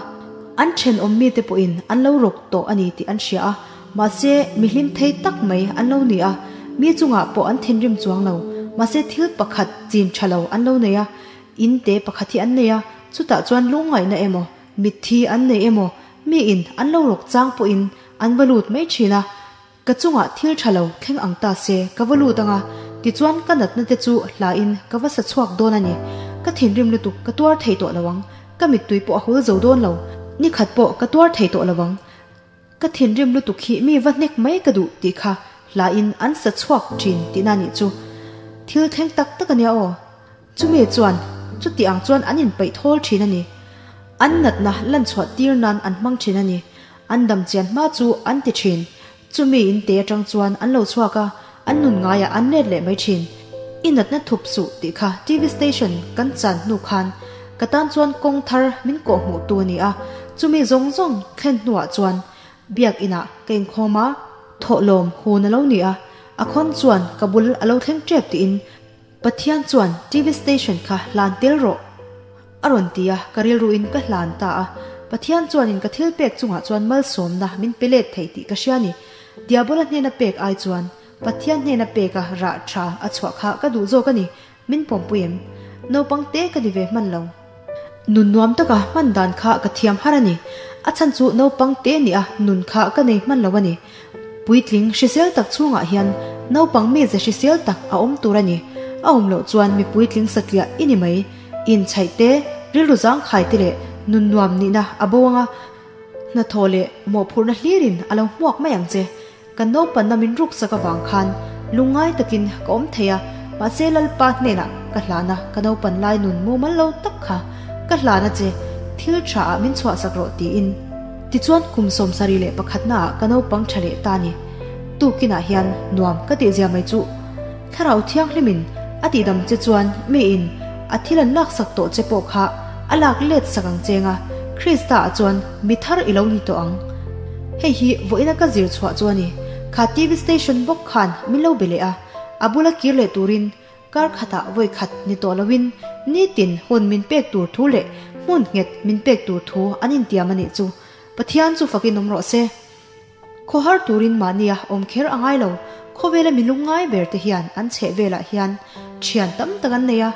an thenawm mite pawhin an lo rawk tawh a ni tih an hria a, mahse mi hlim thei tak mai an lo ni a, mi chungah pawh an thinrim chuang lo, mahse thil pakhat chin tha lo an lo nei a, in te pakhat hi an nei a, chutah chuan lungngaihna emaw, mitthi an nei emaw, mi in an lo rawk chang pawhin an va lut mai thin a, ka chungah thil tha lo thleng ang ta se ka va lut anga, tichuan ka natna te chu hlain ka va sa chhuak dawn a ni. Ka thinrim lutuk ka tuar thei tawh lo ang, ka mittui pawh a hul zo dawn lo, ni khat pawh ka tuar thei tawh lo ang. Ka thinrim lutuk hi mi va hnek mai ka duh tih kha hlain an sa chhuak thin tihna nih chu. Thil thleng tak tak a nia aw. Chumi chuan chuti ang chuan an inpeih thawl thin a ni. An natna lan chhuah tir nan an hmang thin a ni. An dam chian hma chu an ti thin. Chumi in te atang chuan an lo chhuak a, an nun ngaiah an let leh mai thin. I natna thup suh tih kha TV station kan chan hnu khan ka tan chuan kawng thar min kawh hmuh tu a ni a, chumi zawng zawng thlen hnuah chuan biak inah ka inkhawm a, thawhlawm hun a lo ni a, a khawn chuan ka bul a lo thleng tep tiin Pathian chuan TV station kha hlan tel rawh a rawn ti a, ka rilruin ka hlan ta a. Pathian chuanin ka thil pek chungah chuan malsawmna min pe let thei tih ka hria ni. Diabola hnena pek ai chuan Pathian hnena peka rah tha a chhuah kha ka duh zawk a ni. Min pawmpui em? Naupang te ka ni ve hman lo. Nun nuam taka hman dan kha ka thiam har a ni. A chhan chu naupang te ni a nun kha ka nei hman lo a ni. Puitling hrisel tak chhungah hian naupang mi ze hrisel tak a awm tur a ni. A awm loh chuan mi puitling satliah i ni mai. Inchhaih te, rilru zangkhai te leh nun nuam nihna a bo anga hnathawh leh mawhphurhna hlirin a lo hmuak mai ang che. Kan naupanna min ruksak avang khan lungngai takin ka awm thei a, mahse Lalpa hnenah ka hlana ka naupan lai nun mumal lo tak kha ka hlana che thil tha ah min chhuahsak rawh tiin. Tichuan kum 71 naah ka naupang tha leh ta ni. Tukinah hian nuam ka tihzia mai chu thlarau thianghlimin a tihdam che chuan mi in a thil an laksak tawh che pawh kha a lak let sak ang chenga Krista ah chuan mi thar i lo ni tawh ang. Hei hi vawiina ka zir chhuah chu a ni. Kha TV station bawk khan min lo be leh a, a bula kir leh turin kar khatah vawi khat ni tawh loin nitin hun min pek tur thu leh hmun nghet min pek tur thu an intiam a nih chu. Pathian chu fakin awm rawh se. Khawhar turin mahnia awm kher a ngai lo. Khawvela mi lungngai ber te hian an chheh velah hian thian tam tak an nei a,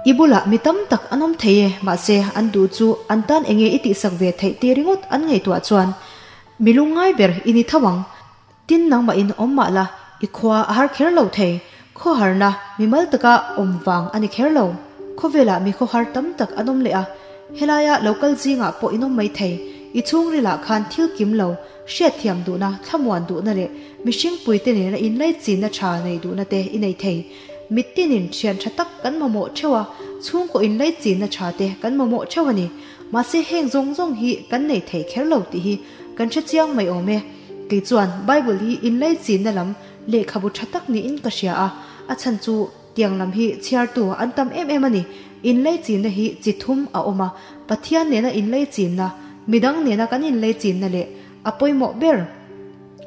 i bulah mi tam tak an awm thei e, mahse an duh chu an tan enge i tihsak ve theih tih ringawt an ngaihtuah chuan mi lungngai ber i ni tho ang. Tin nangmah in awm mah la, i khua a har kher lo thei. Khawharna mi mal taka awm vang a ni kher lo. Khawvelah mi khawhar tam tak an awm leh a, helaia local zingah pawh in awm mai thei. I chhungrilah khan thil kim lo, hriatthiam duhna, thlamuan duhna leh mihring puite nena inlaichinna tha nei duhna te i nei thei. Mittinin thian tha tak kan mamawh theuh a, chhungkaw inlaichinna tha te kan mamawh theuh a ni. Mahse heng zawng zawng hi kan nei thei kher lo tih hi kan hre chiang mai awm e. Kei chuan Bible hi inlaichinna lam lehkhabu tha tak niin ka hria a, a chhan chu tiang lam hi chhiartu an tam em em a ni. Inlaichinna hi chi thum a awm a, Pathian nena inlaichinna, midang nena kan inlaichinna leh a pawimawh ber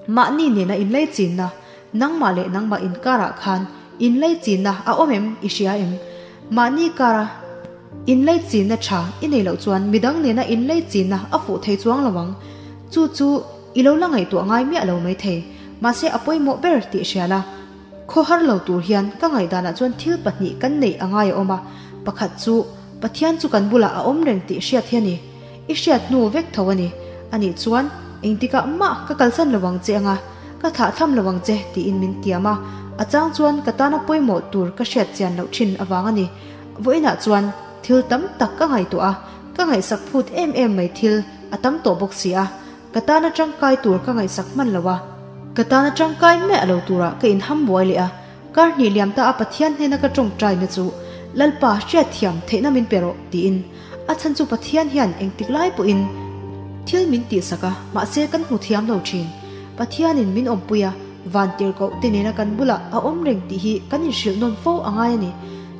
mahni nena inlaichinna, nangmah leh nangmah inkarah khan inlaichinna a awm em i hria em? Mahni kara Inleichinna tha i nei loh chuan midang nena inleichinna a fuh thei chuang lo ang. Chu chu i lo la ngaihtuah ngai miah lo maithei. Mahse a pawimawh ber tih hria la. Khawhar lo tur hian ka ngaihdanah chuan thil pahnih kan neih a ngai a awm a. Pakhat chu Pathian chu kan bulah a awm reng tih hriat hi a ni. I hriat hnu vek tho a ni. Anih chuan engtikah mah ka kalsan lo ang che anga ka thlahthlam lo ang che tiin min tiam a. A chang chuan ka tana pawimawh tur ka hriat chian loh thin avang a ni. Vawiinah chuan thil tam tak ka ngaihtuah a, ka ngaihsak phut em em mai thil a tam tawh bawk si a, ka tana tangkai tur ka ngaihsak hman lo a, ka tana tangkai miah lo turah ka inham buai leh a, kar hnih liam ta a Pathian hnena ka tawngtaina chu Lalpa hriatthiam theihna min pe rawh tiin a chhan chu Pathian hian engtik lai pawhin thil min tihsak a, mahse kan hmu thiam lo thin. Pathianin min awmpui a, vantirhkoh te nena kan bulah a awm reng tih hi kan inhrilh nawn fo a ngai a ni.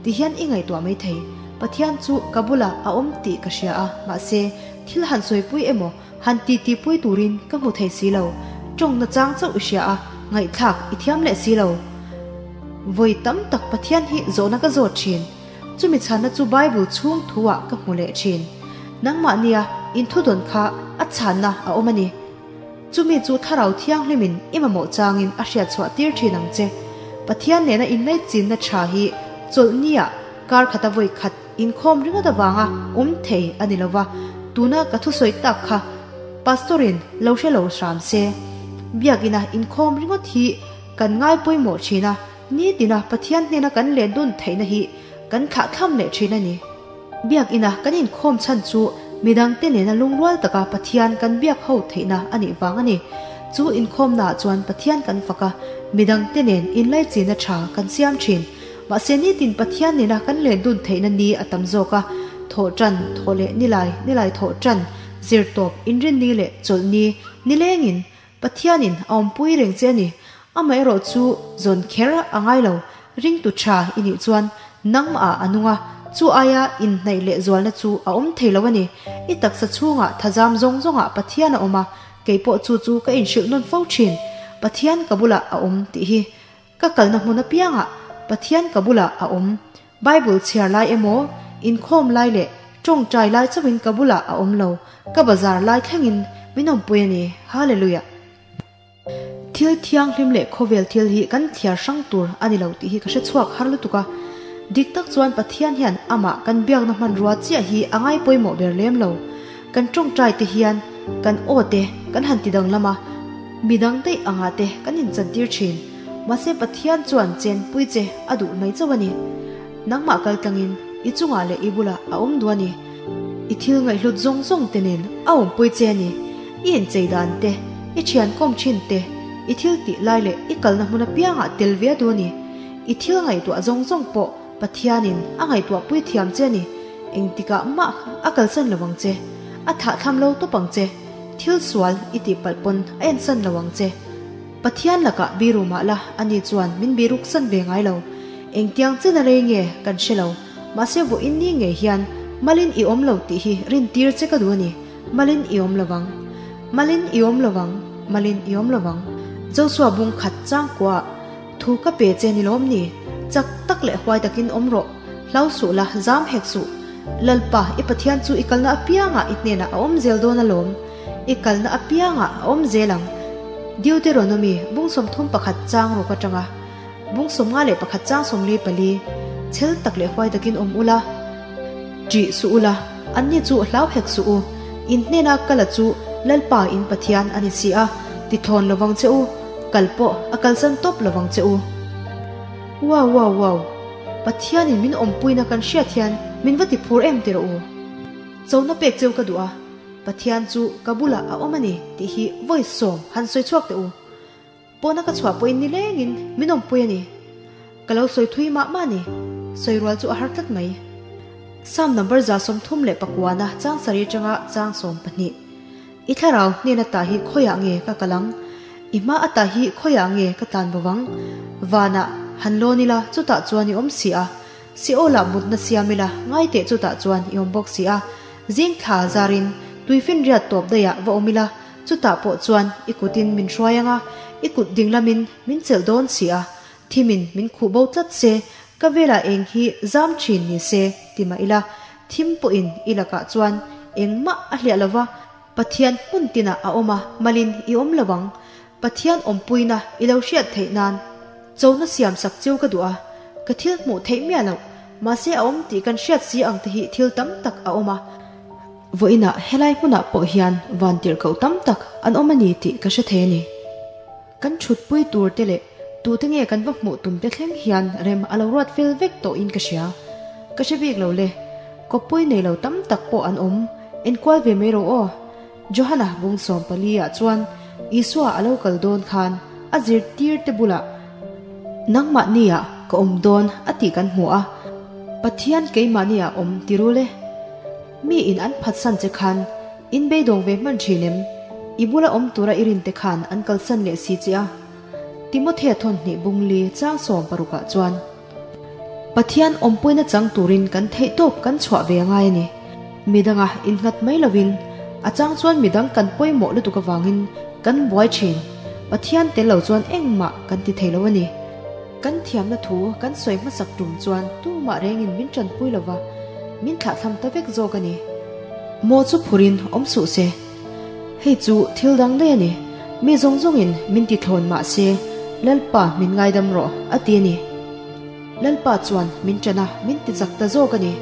Ti hian i ngaihtuah mai thei. Pathian chu ka bulah a awm tih ka hria a, mahse, thil han sawipui emaw, han titipui turin ka hmu thei si lo. Tawngna chang chauh i hria a, ngaihthlak i thiam leh si lo. Vawi tam tak Pathian hi zawhna ka zawt thin. Chumi chhanna chu Bible chhung thu-ah ka hmu leh thin. Nangmah nia inthudawn kha a chhanna a awm a ni. Chumi chu Thlarau Thianghlimin i mamawh changin a hriat chhuah tir thin ang che. Pathian nena inlaichinna tha hi chawlhnia kar khata vawi khat inkhawm ringawt avanga awm thei a ni lova, tuna ka thusawi tak kha Pastor-in lo hre lo hram se. Biakina inkhawm ringawt hi kan ngai pawimawh thin a, nitina Pathian hnena kan let dun theihna hi kan thlahthlam leh thin a ni. Biakina kan inkhawm chhan chu midangte nena lungrual taka Pathian kan biak ho theihna a nih vang a ni. Chu inkhawmnaah chuan Pathian kan fak a, midangte nen inlaichinna tha kan siam thin. Mahse nitin Pathian nena kan len dun theihna ni a tam zawk a, thawh tan, thawh leh nilai, nilai thawh tan, zirtawp, inrinni leh chawlhni, nilengin Pathianin a awmpui reng che a ni. Amaherawh chu zawn kher a ngai lo. Ringtu tha i nih chuan nangmah ah a nung a, chu aia inhnaih leh zualna chu a awm thei lo a ni. I taksa chhungah thazam zawng zawngah Pathian a awm a, kei pawh chu chu ka inhrilh nawn fo thin. Pathian ka bulah a awm tih hi ka kalna hmun apiangah Pathian ka bulah a awm. Bible chhiar lai emaw, inkhawm lai leh tawngtai lai chauhin ka bulah a awm lo, ka bazar lai thlengin min awmpui a ni. Hallelujah! Thil thianghlim leh khawvel thil hi kan thliar hrang tur a ni lo tih hi ka hre chhuak har lutuk a. Dik tak chuan Pathian hian amah kan biakna hmanrua chiah hi a ngai pawimawh ber lem lo. Kan tawngtai te hian kan aw te kan han ti danglam a, midang daih angah te kan inchantir thin. Mahse Pathian chuan chenpui che a duh mai chauh a ni. Nangmah kal tlangin i chungah leh i bulah a awm duh a ni. I thil ngaihhlut zawng zawng te nen a awmpui che a ni. I inchei dan te, i thian kawm thin te, i thil tih lai leh i kalna hmun apiangah tel ve a duh a ni. I thil ngaihtuah zawng zawng pawh Pathianin a ngaihtuah pui thiam che a ni. Engtikah mah a kalsan lo ang che. A thahthlam lo tawp ang che. Thil sual i tih palh pawn a ensan lo ang che. Pathian lakah biru mah la, ani chuan min biruk san ve ngai lo. Engtiang chen a rei nge kan hre lo. Mahse vawiin ni ngei hian malin i awm lo tih hi rintir che ka duh a ni. Malin i awm lo vang. Malin i awm lo vang. Malin i awm lo vang. Joshua bung khat chang kuaah thu ka pe che ni lawm ni? Chak tak leh huai takin awm rawh. Hlau suh la, zam hek suh. Lalpa, i Pathian chu i kalna apiangah i hnenah a awm zel dawn alawm. I kalna apiangah a awm zel ang. Deuteronomy bung 31 chang rawk atanga bung 51 chang 44 chhel tak leh huai takin awm ula, ṭih suh ula, anni chu hlau hek suh u. In hnena kala chu Lalpa in Pathian a ni si a, ti thawn lovang che u, kal pawh a kalsan tawp lovang che u. Wow wow wow! Pathianin min awmpuina kan hriat hian min va ti phur em ti rawh u. Chona pek cheu ka duh a. Pathian chu ka bulah a awm a ni tih hi vawi sawm han sawi chhuak teh u. Pawna ka chhuah pawhin nilengin min awmpui a ni. Ka lo sawi thui mah mah a ni. Sawi rual chu a har tlat mai. Psalm number 39 na chang sarih atanga chang 12. I thlarau hnen ata hi khawiah nge ka kal ang? I hma ata hi khawiah nge ka tlan bo vang? Vanah han lawn ila chutah chuan i awm si a, Seolah mutna siam ila ngai teh chutah chuan i awm bawk si a, zing thla zarin tuifinriat tawp daihah va awm ila chutah pawh chuan i kutin min hruai ang a, i kut dinglamin min chelh dawn si a, thimin min khuh bo tlat se, ka velah eng hi zam thin ni se ti mah ila, thim pawhin i lakah chuan engmah a hliah lo va, Pathian hmun tinah a awm a, malin i awm lo ang. Pathian awmpuina i lo hriat theih nan chona siam sak cheu ka duh a, ka thil hmuh theih miah loh, mahse a awm tih kan hriat si ang te hi thil tam tak a awm a. Vawiinah helai hmunah pawh hian van tirhkoh tam tak an awm a ni tih ka hre thei a ni. Kan thutpui tur te leh tute nge kan va hmuh tum te thleng hian rem a lo ruat fel vek tawhin ka hria. Ka hre bik lo le. Kawppui nei lo tam tak pawh an awm. Enkual ve mai rawh aw. Johana bung 14 ah chuan Isua a lo kal dawn khan a zirtir te bulah nangmahni ah ka awm dawn a tih kan hmu a. Pathian keimahni ah awm ti ru le. Mi in an phatsan che khan in beidawng ve hman thin em? I bula awm tura i rin te khan an kalsan leh si che a. Timothea thawnhnih bung li chang 16 ah chuan Pathian awmpuina chang turin kan theih tawp kan chhuah ve a ngai a ni. Midanga innghat mai lovin a chang chuan midang kan pawimawh lutuk avangin kan buai thin. Pathian tel lo chuan engmah kan ti thei lo a ni. Kan thiamna thu kan sawi hmasak tum chuan tumah rengin min tanpui lo va, min thlahthlam ta vek zawk a ni. Maw chu phurin awm suh se. Hei chu thil dang daih a ni. Mi zawng zawngin min ti thlawn mah se, Lalpa min ngaidam rawh a ti a ni. Lalpa chuan min ṭan a, min ti chak ta zawk a ni.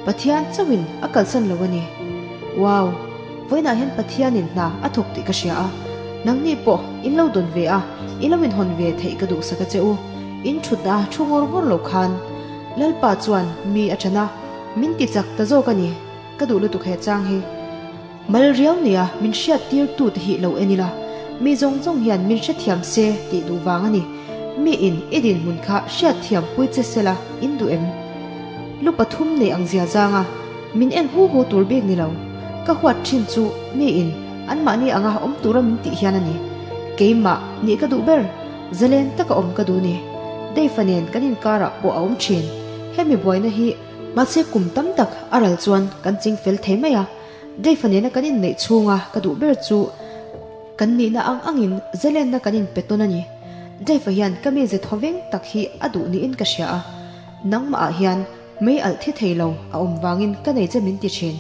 Pathian chauhin a kalsan lo a ni. Wow! Vawiinah hian Pathianin hna a thawk tih ka hria a, nangni pawh in lo dawn ve a, i lo inhawn ve theih ka duhsak a che u. In ṭhutna a thu ngawr ngawr lo khan Lalpa chuan mi a ṭan a, min ti chak ta zawk a ni. Ka duh lutuk he chang hi. Mal riau nia min hriat tir tu te hi lo en ila, mi zawng zawng hian min hrethiam se tih duh vang a ni. Mi in i dinhmun kha hriat thiam pui che sela in duh em? Lu pathum nei ang zia zang a, min en hu hu tur bik ni lo. Ka huat thin chu mi in anmahni anga awm tura min tih hian a ni. Keimah nih ka duh ber, zalen taka awm ka duh ni. Dave-a nen kan inkarah pawh a awm thin. Hemi buaina hi mahse kum tam tak a ral chuan kan ching fel thei mai a. Dave-a nena kan inneih chhunga ka duh ber chu kan nihna ang angin zalenna kan inpe tawn a ni. Dave-a hian ka mize thawveng tak hi a duh niin ka hria a, nangmahah hian mei alh thi thei lo a awm vangin ka nei che min ti thin.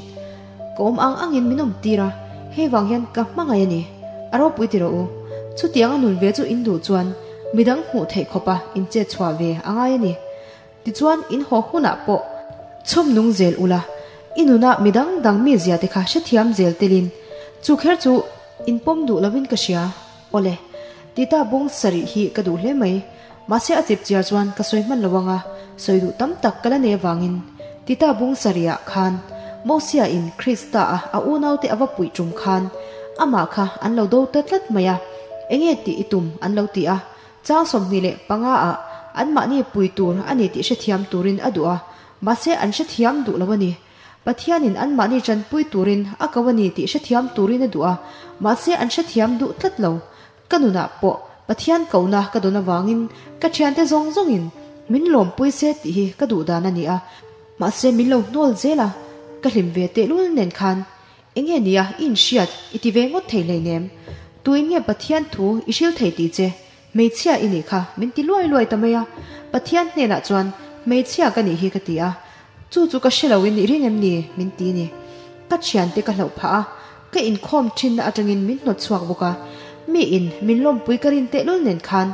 Ka awm ang angin min awm tir a, hei vang hian ka hmangaih a ni. A ropui ti rawh u. Chutianga nun ve chu in duh chuan midang hmuh theih khawpa in chet chhuah ve a ngai a ni. Tichuan in haw hunah pawh chhawm nung zel ula, i nunah midang dang mi zia te kha hrethiam zel telin chu kher chu in pawm duh lovin ka hria. Awle, Tita bung sarih hi ka duh hle mai. Mahse a chip chiar chuan ka sawi hman lo anga sawi duh tam tak ka la nei avangin Tita bung sarihah khan Mosia in Krista a a unaute a va puih tum khan amah kha an lo do ta tlat mai a, enge tih i tum an lo ti a, Chang 25 ah anmahni pui tur a ni tih hrethiam turin a duh a, mahse an hrethiam duh lo a ni. Pathianin anmahni tanpui turin a ko a ni tih hrethiam turin a duh a, mahse an hrethiam duh tlat lo. Ka nunah pawh Pathian kohna ka dawn avangin ka thiante zawng zawngin min lawmpui se tih hi ka duh dan a ni a, mahse min lo hnawl zel a, ka hlim ve tehlul nen khan Enge nia i inhriat i ti ve ngawt thei hleinem? Tuin nge Pathian thu i hril thei tih che? Hmeichhia i nih kha min ti luai luai ta mai a. Pathian hnenah chuan hmeichhia ka nih hi ka ti a. Chu chu ka hre loin i ring em ni? min ti ni. Ka thiante ka hlauh phah a, ka inkhawm thinna atangin min hnawt chhuak bawk a. Mi in min lawmpui ka rin tehlul nen khan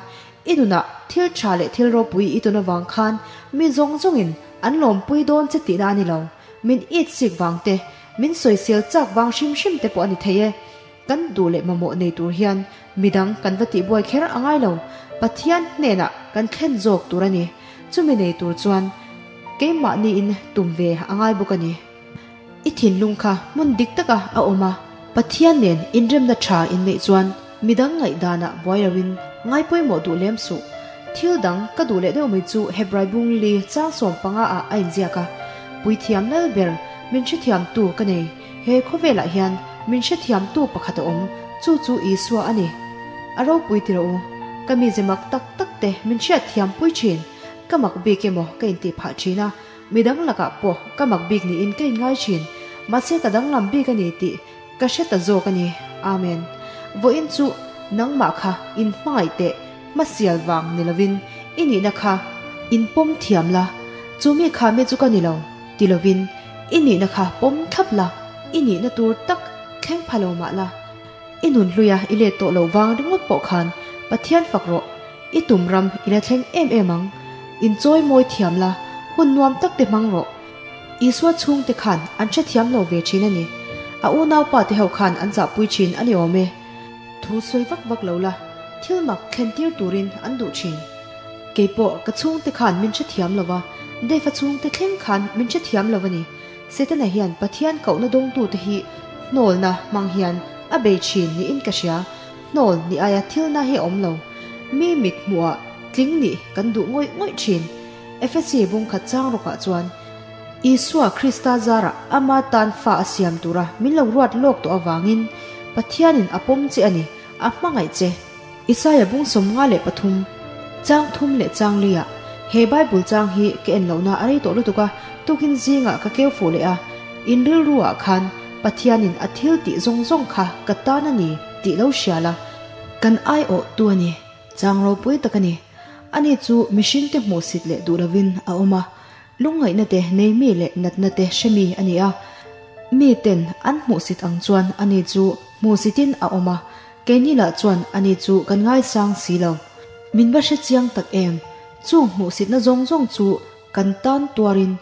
i nunah thil tha leh thil ropui i tawn avang khan mi zawng zawngin an lawmpui dawn che tihna a ni lo. Min it sik vang te, min sawisel chak vang hrim hrim te pawh a ni thei e. Kan duh leh mamawh nei tur hian midang kan va tihbuai kher a ngai lo, Pathian hnenah kan thlen zawk tur a ni. Chumi nei tur chuan keimahniin tum ve a ngai bawk a ni. I thinlung kha hmun dik taka a awm a. Pathian nen inremna tha in neih chuan midang ngaihdanah buai loin ngai pawimawh duh lem suh. Thil dang ka duh leh deuh mai chu Hebrai bung li chang 15 ah a inziak a, Puithiam lal ber min hrethiamtu ka nei. He khawvelah hian min hrethiamtu pakhat a awm, chu chu Isua a ni. A ropui ti rawh u, ka mize mak tak tak te min hriatthiam pui thin, ka mak bik emaw ka intih phah thin a, midang lakah pawh ka mak bik niin ka inngai thin, mahse ka danglam bik a ni tih ka hre ta zawk a ni. Amen. Vawiin chu nangmah kha in hmangaih teh hmasial vang ni lovin i nihna kha in pawm thiam la, chu mi kha mi chu ka ni lo. Ti lovin, i nihna kha pawm thlap la, i nihna tur tak thleng pha lo mah la, i nun hluia i let tawh loh vang ringawt pawh khan Pathian fak rawh, i tum ram i la thleng em em ang. Inchawi mawi thiam la, hun nuam tak te hmang rawh. Isua chhungte khan an hrethiam lo ve thin a ni. A unaupa te ho khan an zahpui thin a ni awm e. Thu sawi vak vak lo la, thil mak thlen tir turin an duh thin. Keipawh ka chhungte khan min hrethiam lo va, Dave-a chhungte thleng khan min hrethiam lo a ni. Setana hian Pathian kohna dawngtute hi hnawlna hmang hian a bei thin niin ka hria. Hnawl ni aia thilna hi a awm lo. Mi mit hmuhah tling nih kan duh ngawih ngawih thin. Efesi bungkhat chang rawkah chuan Isua Krista zarah ama tan fa a siam tura min lo ruat lawk tawh avangin Pathianin a pawm che a ni, a hmangaih che. Isaia bung 53, chang thum leh chang liah he Bible chang hi ka en lohna a rei tawh lutuk a, tukin zingah ka keu fuh leh a, in rilruah khan Pathianin a thil tih zawng zawng kha ka tan a ni tih lo hria la, kan aiawh tu a ni, chang ropui tak a ni. Ani chu mihringte hmuhsit leh duh lovin a awm a, lungngaihna te nei mi leh natna te hre mi a ni a, mi ten an hmuhsit ang chuan ani chu hmuhsitin a awm a, Keini lah chuan ani chu kan ngaisang si lo. Min va hre chiang tak em? Chung hmuhsitna zawng zawng chu kan tan tuarin,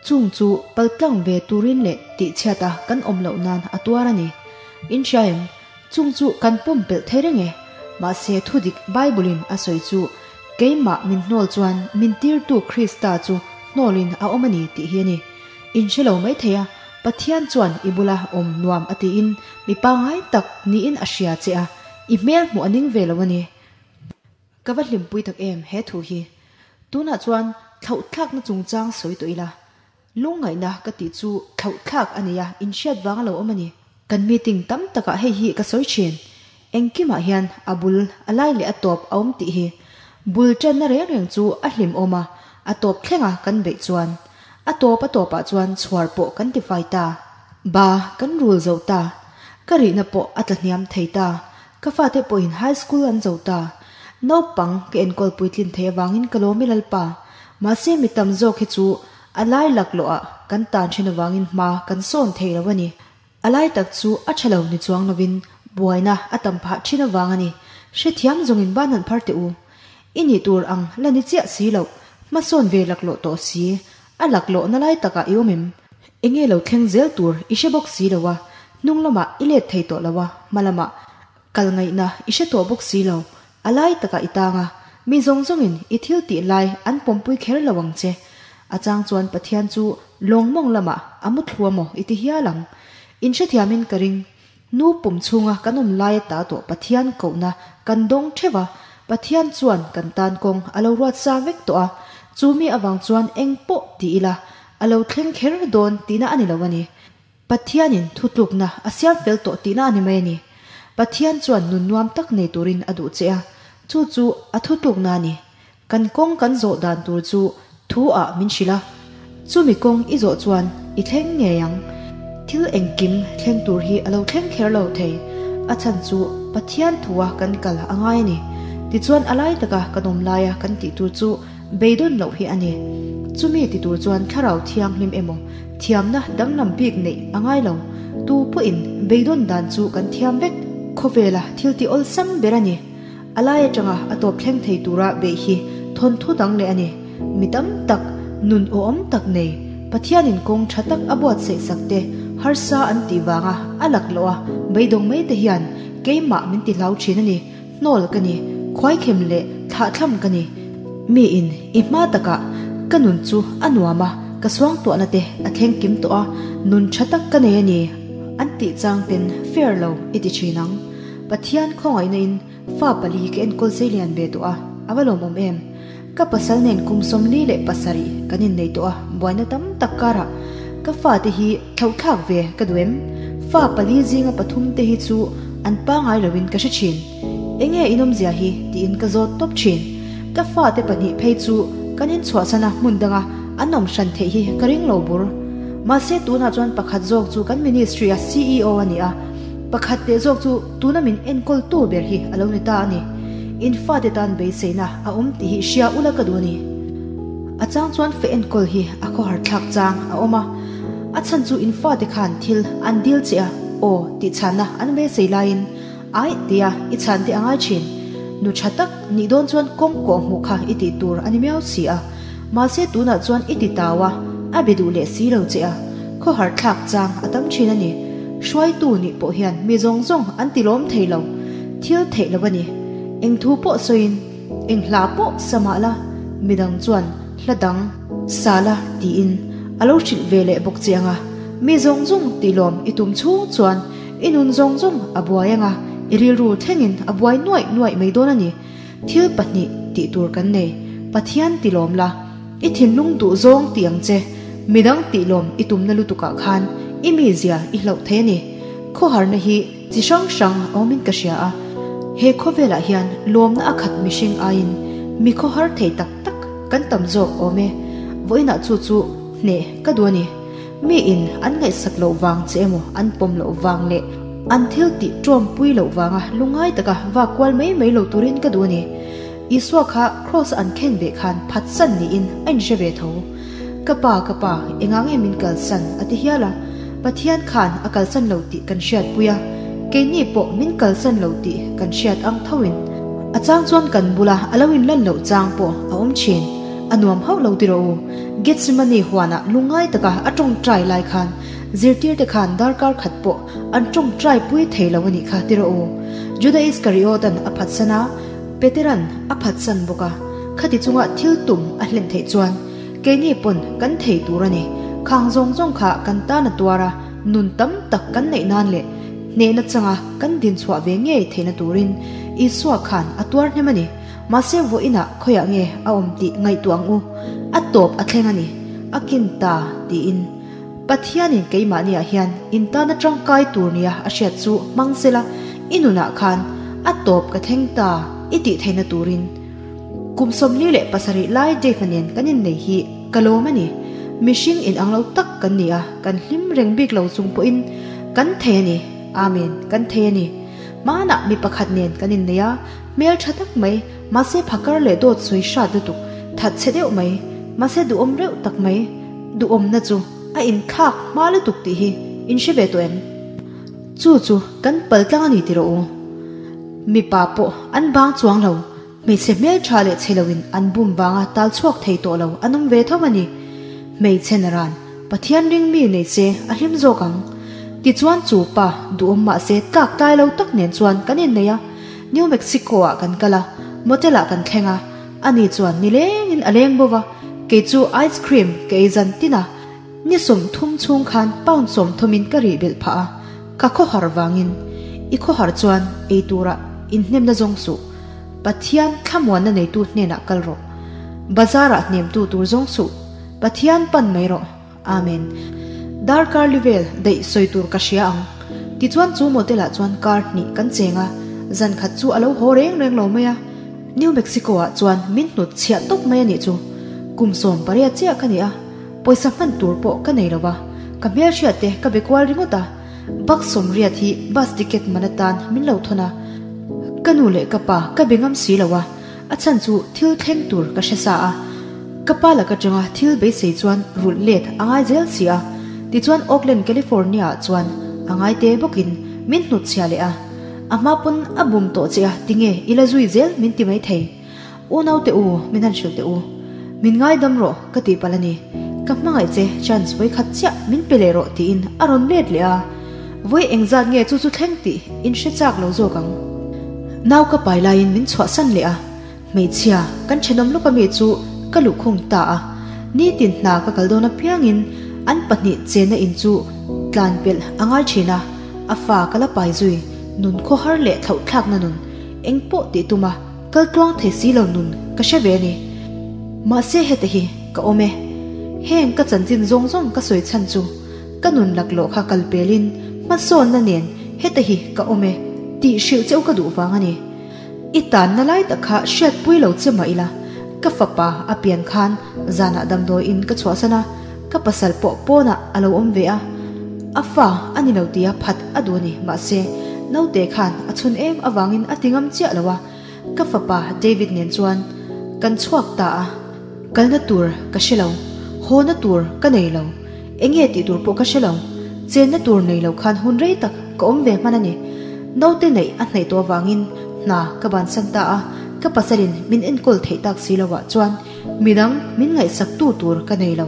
chung chu paltlang ve turin leh tihchhiata kan awm loh nan a tuar a ni. In hria em? Chung chu kan pumpelh thei reng e. Mahse thudik Bible-in a sawi chu keimah min hnawl chuan min tirtu Krista chu hnawlin a awm a ni tih hi a ni. In hre lo mai thei a, Pathian chuan i bula awm nuam a tiin mi pangngai tak niin a hria che a, i hmel hmuh a ning ve lo a ni. Ka va hlimpui tak em he thu hi. Tunah chuan thlauhthlakna chungchang sawi tawh ila. Lungngaihna ka tih chu thlauhthlak a nei a, inhriat vang a lo awm a ni. Kan meeting tam takah hei hi ka sawi thin. Engkimah hian a bul, a lai leh a tawp a awm tih hi. Bul tanna reng reng chu a hlimawm a, a tawp thlenga kan beih chuan. A tawp a tawpah chuan chhuar pawh kan tifai ta. Ba kan rul zo ta. Ka rihna pawh a tla hniam thei ta. Ka fate pawhin high school an zo ta. Naupang ka enkawl puitlin thei avangin ka lawm i Lalpa. Mahse mi tam zawk hi chu a lai laklawhah kan tan thin avangin hma kan sawn thei lo a ni. A lai tak chu a tha lo ni chuang lovin buaina a tam phah thin avang a ni. Hrethiam zawngin ban han phar teh u. I nih tur ang la ni chiah si loh, hmasawn ve laklawh tawh si, a laklawhna lai takah i awm em? Enge lo thleng zel tur i hre bawk si lo a, hnung lamah i let thei tawh lo a, hma lamah kal ngaihna i hre tawh bawk si lo, a lai takah i tang a, mi zawng zawngin i thil tih lai an pawmpui kher lo ang che. A chang chuan Pathian chu lawng mawng lamah a mu thlu a maw i ti hial ang. In hrethiamin ka ring. Nu pum chhunga kan awm lai ata tawh Pathian kohna kan dawng theuh a, Pathian chuan kan tan kawng a lo ruat sa vek tawh a, chu mi avang chuan eng pawh ti ila a lo thleng kher dawn tihna a ni lo a ni. Pathianin thutlukna a siam fel tawh tihna a ni mai a ni. Pathian chuan nun nuam tak nei turin a duh che a, chu chu a thutlukna a ni. Kan kawng kan zawh dan tur chu thu ah min hrilh a, chumi kawng i zawh chuan i thleng ngei ang. Thil engkim thleng tur hi a lo thleng kher lo thei, a chhan chu Pathian thu a kan kal a ngai a ni. Tichuan a lai taka kan awm laia kan tih tur chu beidawn loh hi a ni. Chumi ti tur chuan thlarau thianghlim emaw thiamna danglam bik neih a ngai lo. Tu pawhin beidawn dan chu kan thiam vek. Khawvela thil ti awlsam ber a ni. A lai atanga a tawp thleng thei tura beih hi thawnthu dang leh a ni. Mi tam tak, nun awhawm tak nei, Pathianin kawng tha tak a buatsaih sak te, harsa an tih vanga a lak loh a beidawng mai te hian keimah min ti hlau thin a ni. Hnawl ka ni, khuaikhem leh thlahthlam ka ni. Miin i hma takah ka nun chu a nuam a, ka suangtuahna te a thleng kim tawh a, nun tha tak ka nei a ni. an tih chang ten fair lo i ti thin ang. Pathian khawngaihna in fa pali ka enkawl sei lian ve tawh a, a va lawmawm em. Ka pasal nen kum 47 kan innei tawh a, buaina tam tak karah ka fate hi thlauhthlak ve ka duh em? Fa pali zinga pathum te hi chu an pangai loin ka hre thin. Enge inawmzia hi tiin ka zawt tawp thin. Ka fate pahnih phei chu kan inchhuahsan a hmun danga an awm hran theih hi ka ring lo bur. Mahse tunah chuan pakhat zawk chu kan ministry a CEO a ni a, pakhat teh zawk chu tuna min enkawltu ber hi a lo ni ta a ni. In fate tan beiseina a awm tih hi hria ula ka duh a ni. A chang chuan fe enkawl hi a khawhar thlak chang a awm a, a chhan chu in fate khan thil an dil che a, aw tih chhanna an beisei laiin Aih tia i chhan te a ngai thin. Nu tha tak nih dawn chuan kawng kawh hmuh kha i tih tur a ni miau si a. Mahse tunah chuan i ti tau a, a be duh leh si lo che a. Khawhar thlak chang a tam thin a ni. Hruaitu nih pawh hian mi zawng zawng an ti lawm thei lo. Thil theih lo a ni. Eng thu pawh sawiin eng hla pawh sa mah la, midang chuan hla dang sa la tiin a lo hrilh ve leh bawk che ang a. Mi zawng zawng ti lawm i tum chhung chuan I nun zawng zawng a buai anga, i rilru thlengin a buai nuaih nuaih mai dawn a ni. Thil pahnih tih tur kan nei, Pathian ti lawm la, i thinlung duh zawng tih ang che, midang tih lawm i tumna lutukah khan i mizia i hlauh thei a ni. Khawharna hi chi hrang hrang a awmin ka hria a, he khawvelah hian lawmna a khat mihring aiin mi khawhar thei tak tak kan tam zawk awm e, vawiinah chu chu hneh ka duh a ni. Mi in an ngaihsak loh vang che emaw an pawm loh vang leh an thil tih ṭawmpui loh vanga lungngai taka vak kual mai mai lo turin ka duh a ni. Isua kha Kraws a an khen ve khan phatsan niin a inhre ve tho. Ka pa, ka pa, engah nge min kalsan? a ti hial a. Pathian khan a kalsan lo tih kan hriatpui a, keini pawh min kalsan lo tih kan hriat ang thoin a chang chuan kan bula a lo inlan loh chang pawh a awm ṭhin. A nuam hauh lo ti rawh u. Gethsemane huanah lungngai taka a tawngtai lai khan zirtirte khan darkar khat pawh an tawngtai pui thei lo a nih kha ti rawh u. Juda Iskariotan a phatsan a, Peteran a phatsan bawk a, khati chunga thil tum a hlen theih chuan keini pawn kan thei tur a ni. Khang zawng zawng kha kan tan a tuar a, nun tam tak kan neih nan leh hnehna changa kan dinchhuah ve ngei theihna turin Isua khan a tuar hnem a ni. Mahse vawiinah khawiah nge a awm tih ngaihtuah ang u, a tawp a thleng a ni, a kin ta tiin. Pathianin keimahniah hian in tana tangkai tur nia a hriat chu hmang sela, i nunah khan a tawp ka thleng ta i tih theihna turin. Kum 47 lai Dave-a nen kan innei hi ka lawm a ni. Mihring inang lo tak kan ni a, kan hlim reng bik lo chung pawhin kan thei a ni. Amen, kan thei a ni. Hmanah mi pakhat nen kan innei a, Hmel tha tak mai, mahse phakar leh dawt sawi hrat lutuk, that chhe deuh mai, mahse duhawm reuh tak mai, duhawmna chu a inthlak hma lutuk tih hi in hre ve tawh em? Chu chu kan pal tlang a ni ti rawh u. Mipa pawh an bang chuang lo, hmeichhe hmel tha leh chhe loin an bum vanga tal chhuak thei tawh lo an awm ve tho a ni. Hmeichhe naran Pathian ring mi nei che a hlim zawk ang. Tichuan chu pa duhawm mahse tlak tlai lo tak nen chuan kan innei a. New Mexico ah kan kal a, motel ah kan thleng a, ani chuan nilengin a leng bo va, kei chu ice cream ka ei zan tin a, ni 30 chhung khan pound 30 in ka rih belh phah a, ka khawhar vangin, i khawhar chuan ei turah inhnemna zawng suh, Pathian thlamuanna neitu hnenah kal rawh, bazar ah hnemtu tur zawng suh, Pathian pan mai rawh. Amen. Darkar li vel daih sawi tur ka hria ang. Tichuan chu motel ah chuan kar hnih kan cheng a, zan khat chu a lo haw reng reng lo mai a. New Mexico ah chuan min hnut chhiah tawp mai a nih chu. Kum 18 chiah ka ni a, pawisa hman tur pawh ka nei lo va, ka hmelhriat te ka be kual ringawt a. Bak 80 hi bus ticket man atan min lo thawn a. Ka nu leh ka pa ka be ngam si lo a. A chhan chu thil thleng tur ka hre sa a, ka pa lak atanga thil beisei chuan rulh let a ngai zel si a. Tichuan Oakland, California ah chuan a ngai te bawkin min hnutchhiah leh a. A hma pawn a bum tawh che a, tinge i la zui zel min ti mai thei. Unau te u, min han hrilh teh u. Min ngaidam rawh ka tih palh a ni. Ka hmangaih che chance vawi khat chiah min pe leh rawh tiin a rawn let leh a. Vawi engzat nge chu chu thleng tih in hre chak lo zawk ang. Nau ka pai laiin min chhuahsan leh a, hmeichhia kan thenawm lawk ami chu ka luhkhung ta a, nitin hna ka kal dawn apiangin an pahnih chenna in chu Tlan pelh a ngai thin a, a fa ka la pai zui, nun khawhar leh thlauh thlakna nun, eng pawh tih tum a, kal tluang thei si lo nun ka hre ve a ni. Mahse hete hi ka awm e. Heng ka chanchin zawng zawng ka sawi chhan chu ka nun laklawh kha kal pelin hmasawnna nen hete hi ka awm e tih hrilh cheu ka duh vang a ni. I tanna lai tak kha hriatpui lo che mah ila, ka fapa a pian khan zanah damdawi in ka chhuahsan a, ka pasal pawh pawnah a lo awm ve a, a fa a ni lo tia phat a duh a ni, mahse naute khan a chhun em avangin a ti ngam chiah lo a, ka fapa David nen chuan kan chhuak ta a, kalna tur ka hre lo, hawna tur ka nei lo, enge tih tur pawh ka hre lo, chenna tur nei lo khan hun rei tak ka awm ve hman a ni. Naute neih a hnaih tawh avangin hna ka bansan ta a, ka pasalin min enkawl theih tak si loah chuan midang min ngaihsaktu tur ka nei lo.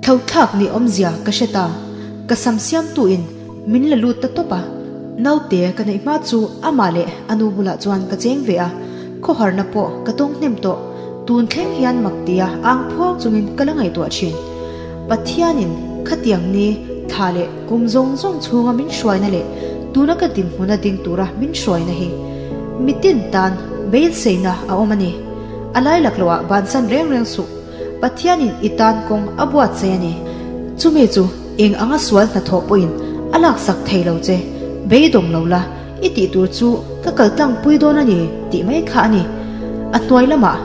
Thlauhthlak nih awmzia ka hre ta, ka sam siamtuin min la lut ta tawp a. Naute ka neih hma chu amah leh a nu bulah chuan ka cheng ve a, khawharna pawh ka tawng hnem tawh. Tun thleng hian mak tia ang phuau chungin ka la ngaihtuah thin. Pathianin khatiang ni thla leh kum zawng zawng chhunga min hruaina leh tuna ka dinhmuna ding tura min hruaina hi mitin tan beiseina a awm a ni. A lai laklawhah bansan reng reng suh. Pathianin i tan kawng a buatsaih a ni. Chumi chu eng anga sual hnathawh pawhin a laksak thei lo che. Beidawng lo la, i tih tur chu ka kal tlangpui dawn a ni tih mai kha a ni. A hnuai lamah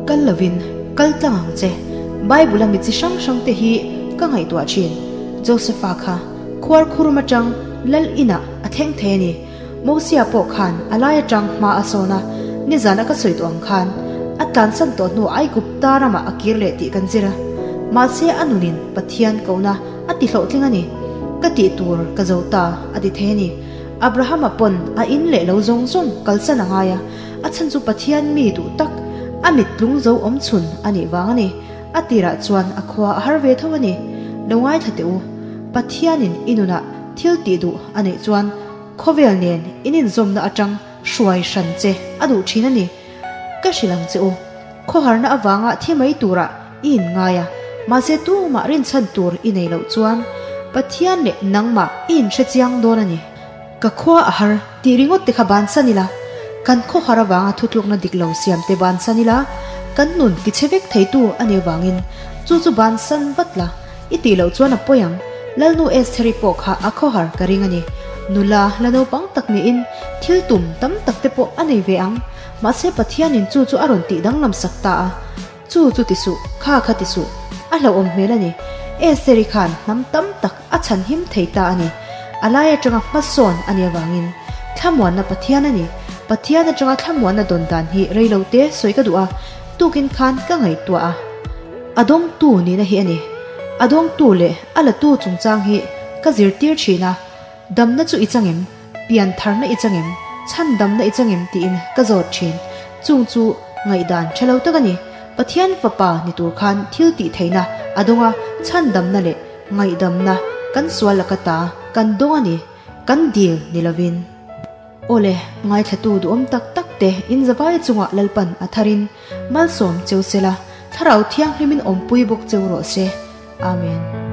kal lovin kal tlang ang che. Bible-a mi chi hrang hrang te hi ka ngaihtuah thin. Josepha kha khuar khurum atang lal inah a thleng thei a ni. Mosia pawh khan a lai atang hma a sawn a, nizan a ka sawi tawh ang khan a tlansan tawh hnu Aigupta ramah a kir leh tih kan zir a. Mahse a nunin Pathian kohna a ti hlawhtling a ni. Ka tih tur ka zo ta a ti thei a ni. Abrahama pawn a in leh lo zawng zawng kalsan a ngai a, a chhan chu Pathian mi duh tak, a mit tlung zo awm chhun a nih vang a ni. A tirah chuan a khua a har ve tho a ni. Lo ngaithla teh u, Pathianin i nunah thil tih duh a neih chuan khawvel nen in inzawmna atang hruai hran che a duh thin a ni. Ka hrilh ang che u, khawharna avanga thi mai turah i inngai a, mahse tumah rinchhan tur i nei loh chuan Pathian leh nangmah i inhrechiang dawn a ni. Ka khua a har tih ringawt te kha bansan ila, kan khawhar avanga thutlukna dik lo siam te bansan ila, kan nun tichhe vek theitu a nih avangin chu chu bansan vat la, i tih loh chuan a pawi ang. Lalnu Estheri pawh kha a khawhar ka ring a ni. Nula la naupang tak niin thil tum tam tak te pawh a nei ve ang, mahse Pathianin chu chu a rawn tih danglam sak ta a. Chu chu ti suh, kha kha ti suh. A hlauhawm hmel a ni. Estheri khan hnam tam tak a chhan him thei ta a ni. A lai atanga hmasawn a nih avangin thlamuanna Pathian a ni. Pathian atanga thlamuanna dawn dan hi reilo te sawi ka duh a, tukin khan ka ngaihtuah a. A dawngtu nihna hi a ni. A dawngtu leh a latu chungchang hi ka zirtir thin a. Damna chu i chang em? Pian tharna i chang em? Chhan damna i chang em? tiin ka zawt thin. Chung chu ngaihdan tha lo tak a ni. Pathian fapa ni tur khan thil tih theihna a dawng a, chhan damna leh ngaihdamna kan sual laka ta kan dawng a ni, kan dil ni lovin. Awle, ngaithlatu duhawm tak tak te in zavai chungah Lalpan a tharin malsawm cheu sela, Thlarau Thianghlimin awmpui bawk cheu rawh se. Amen.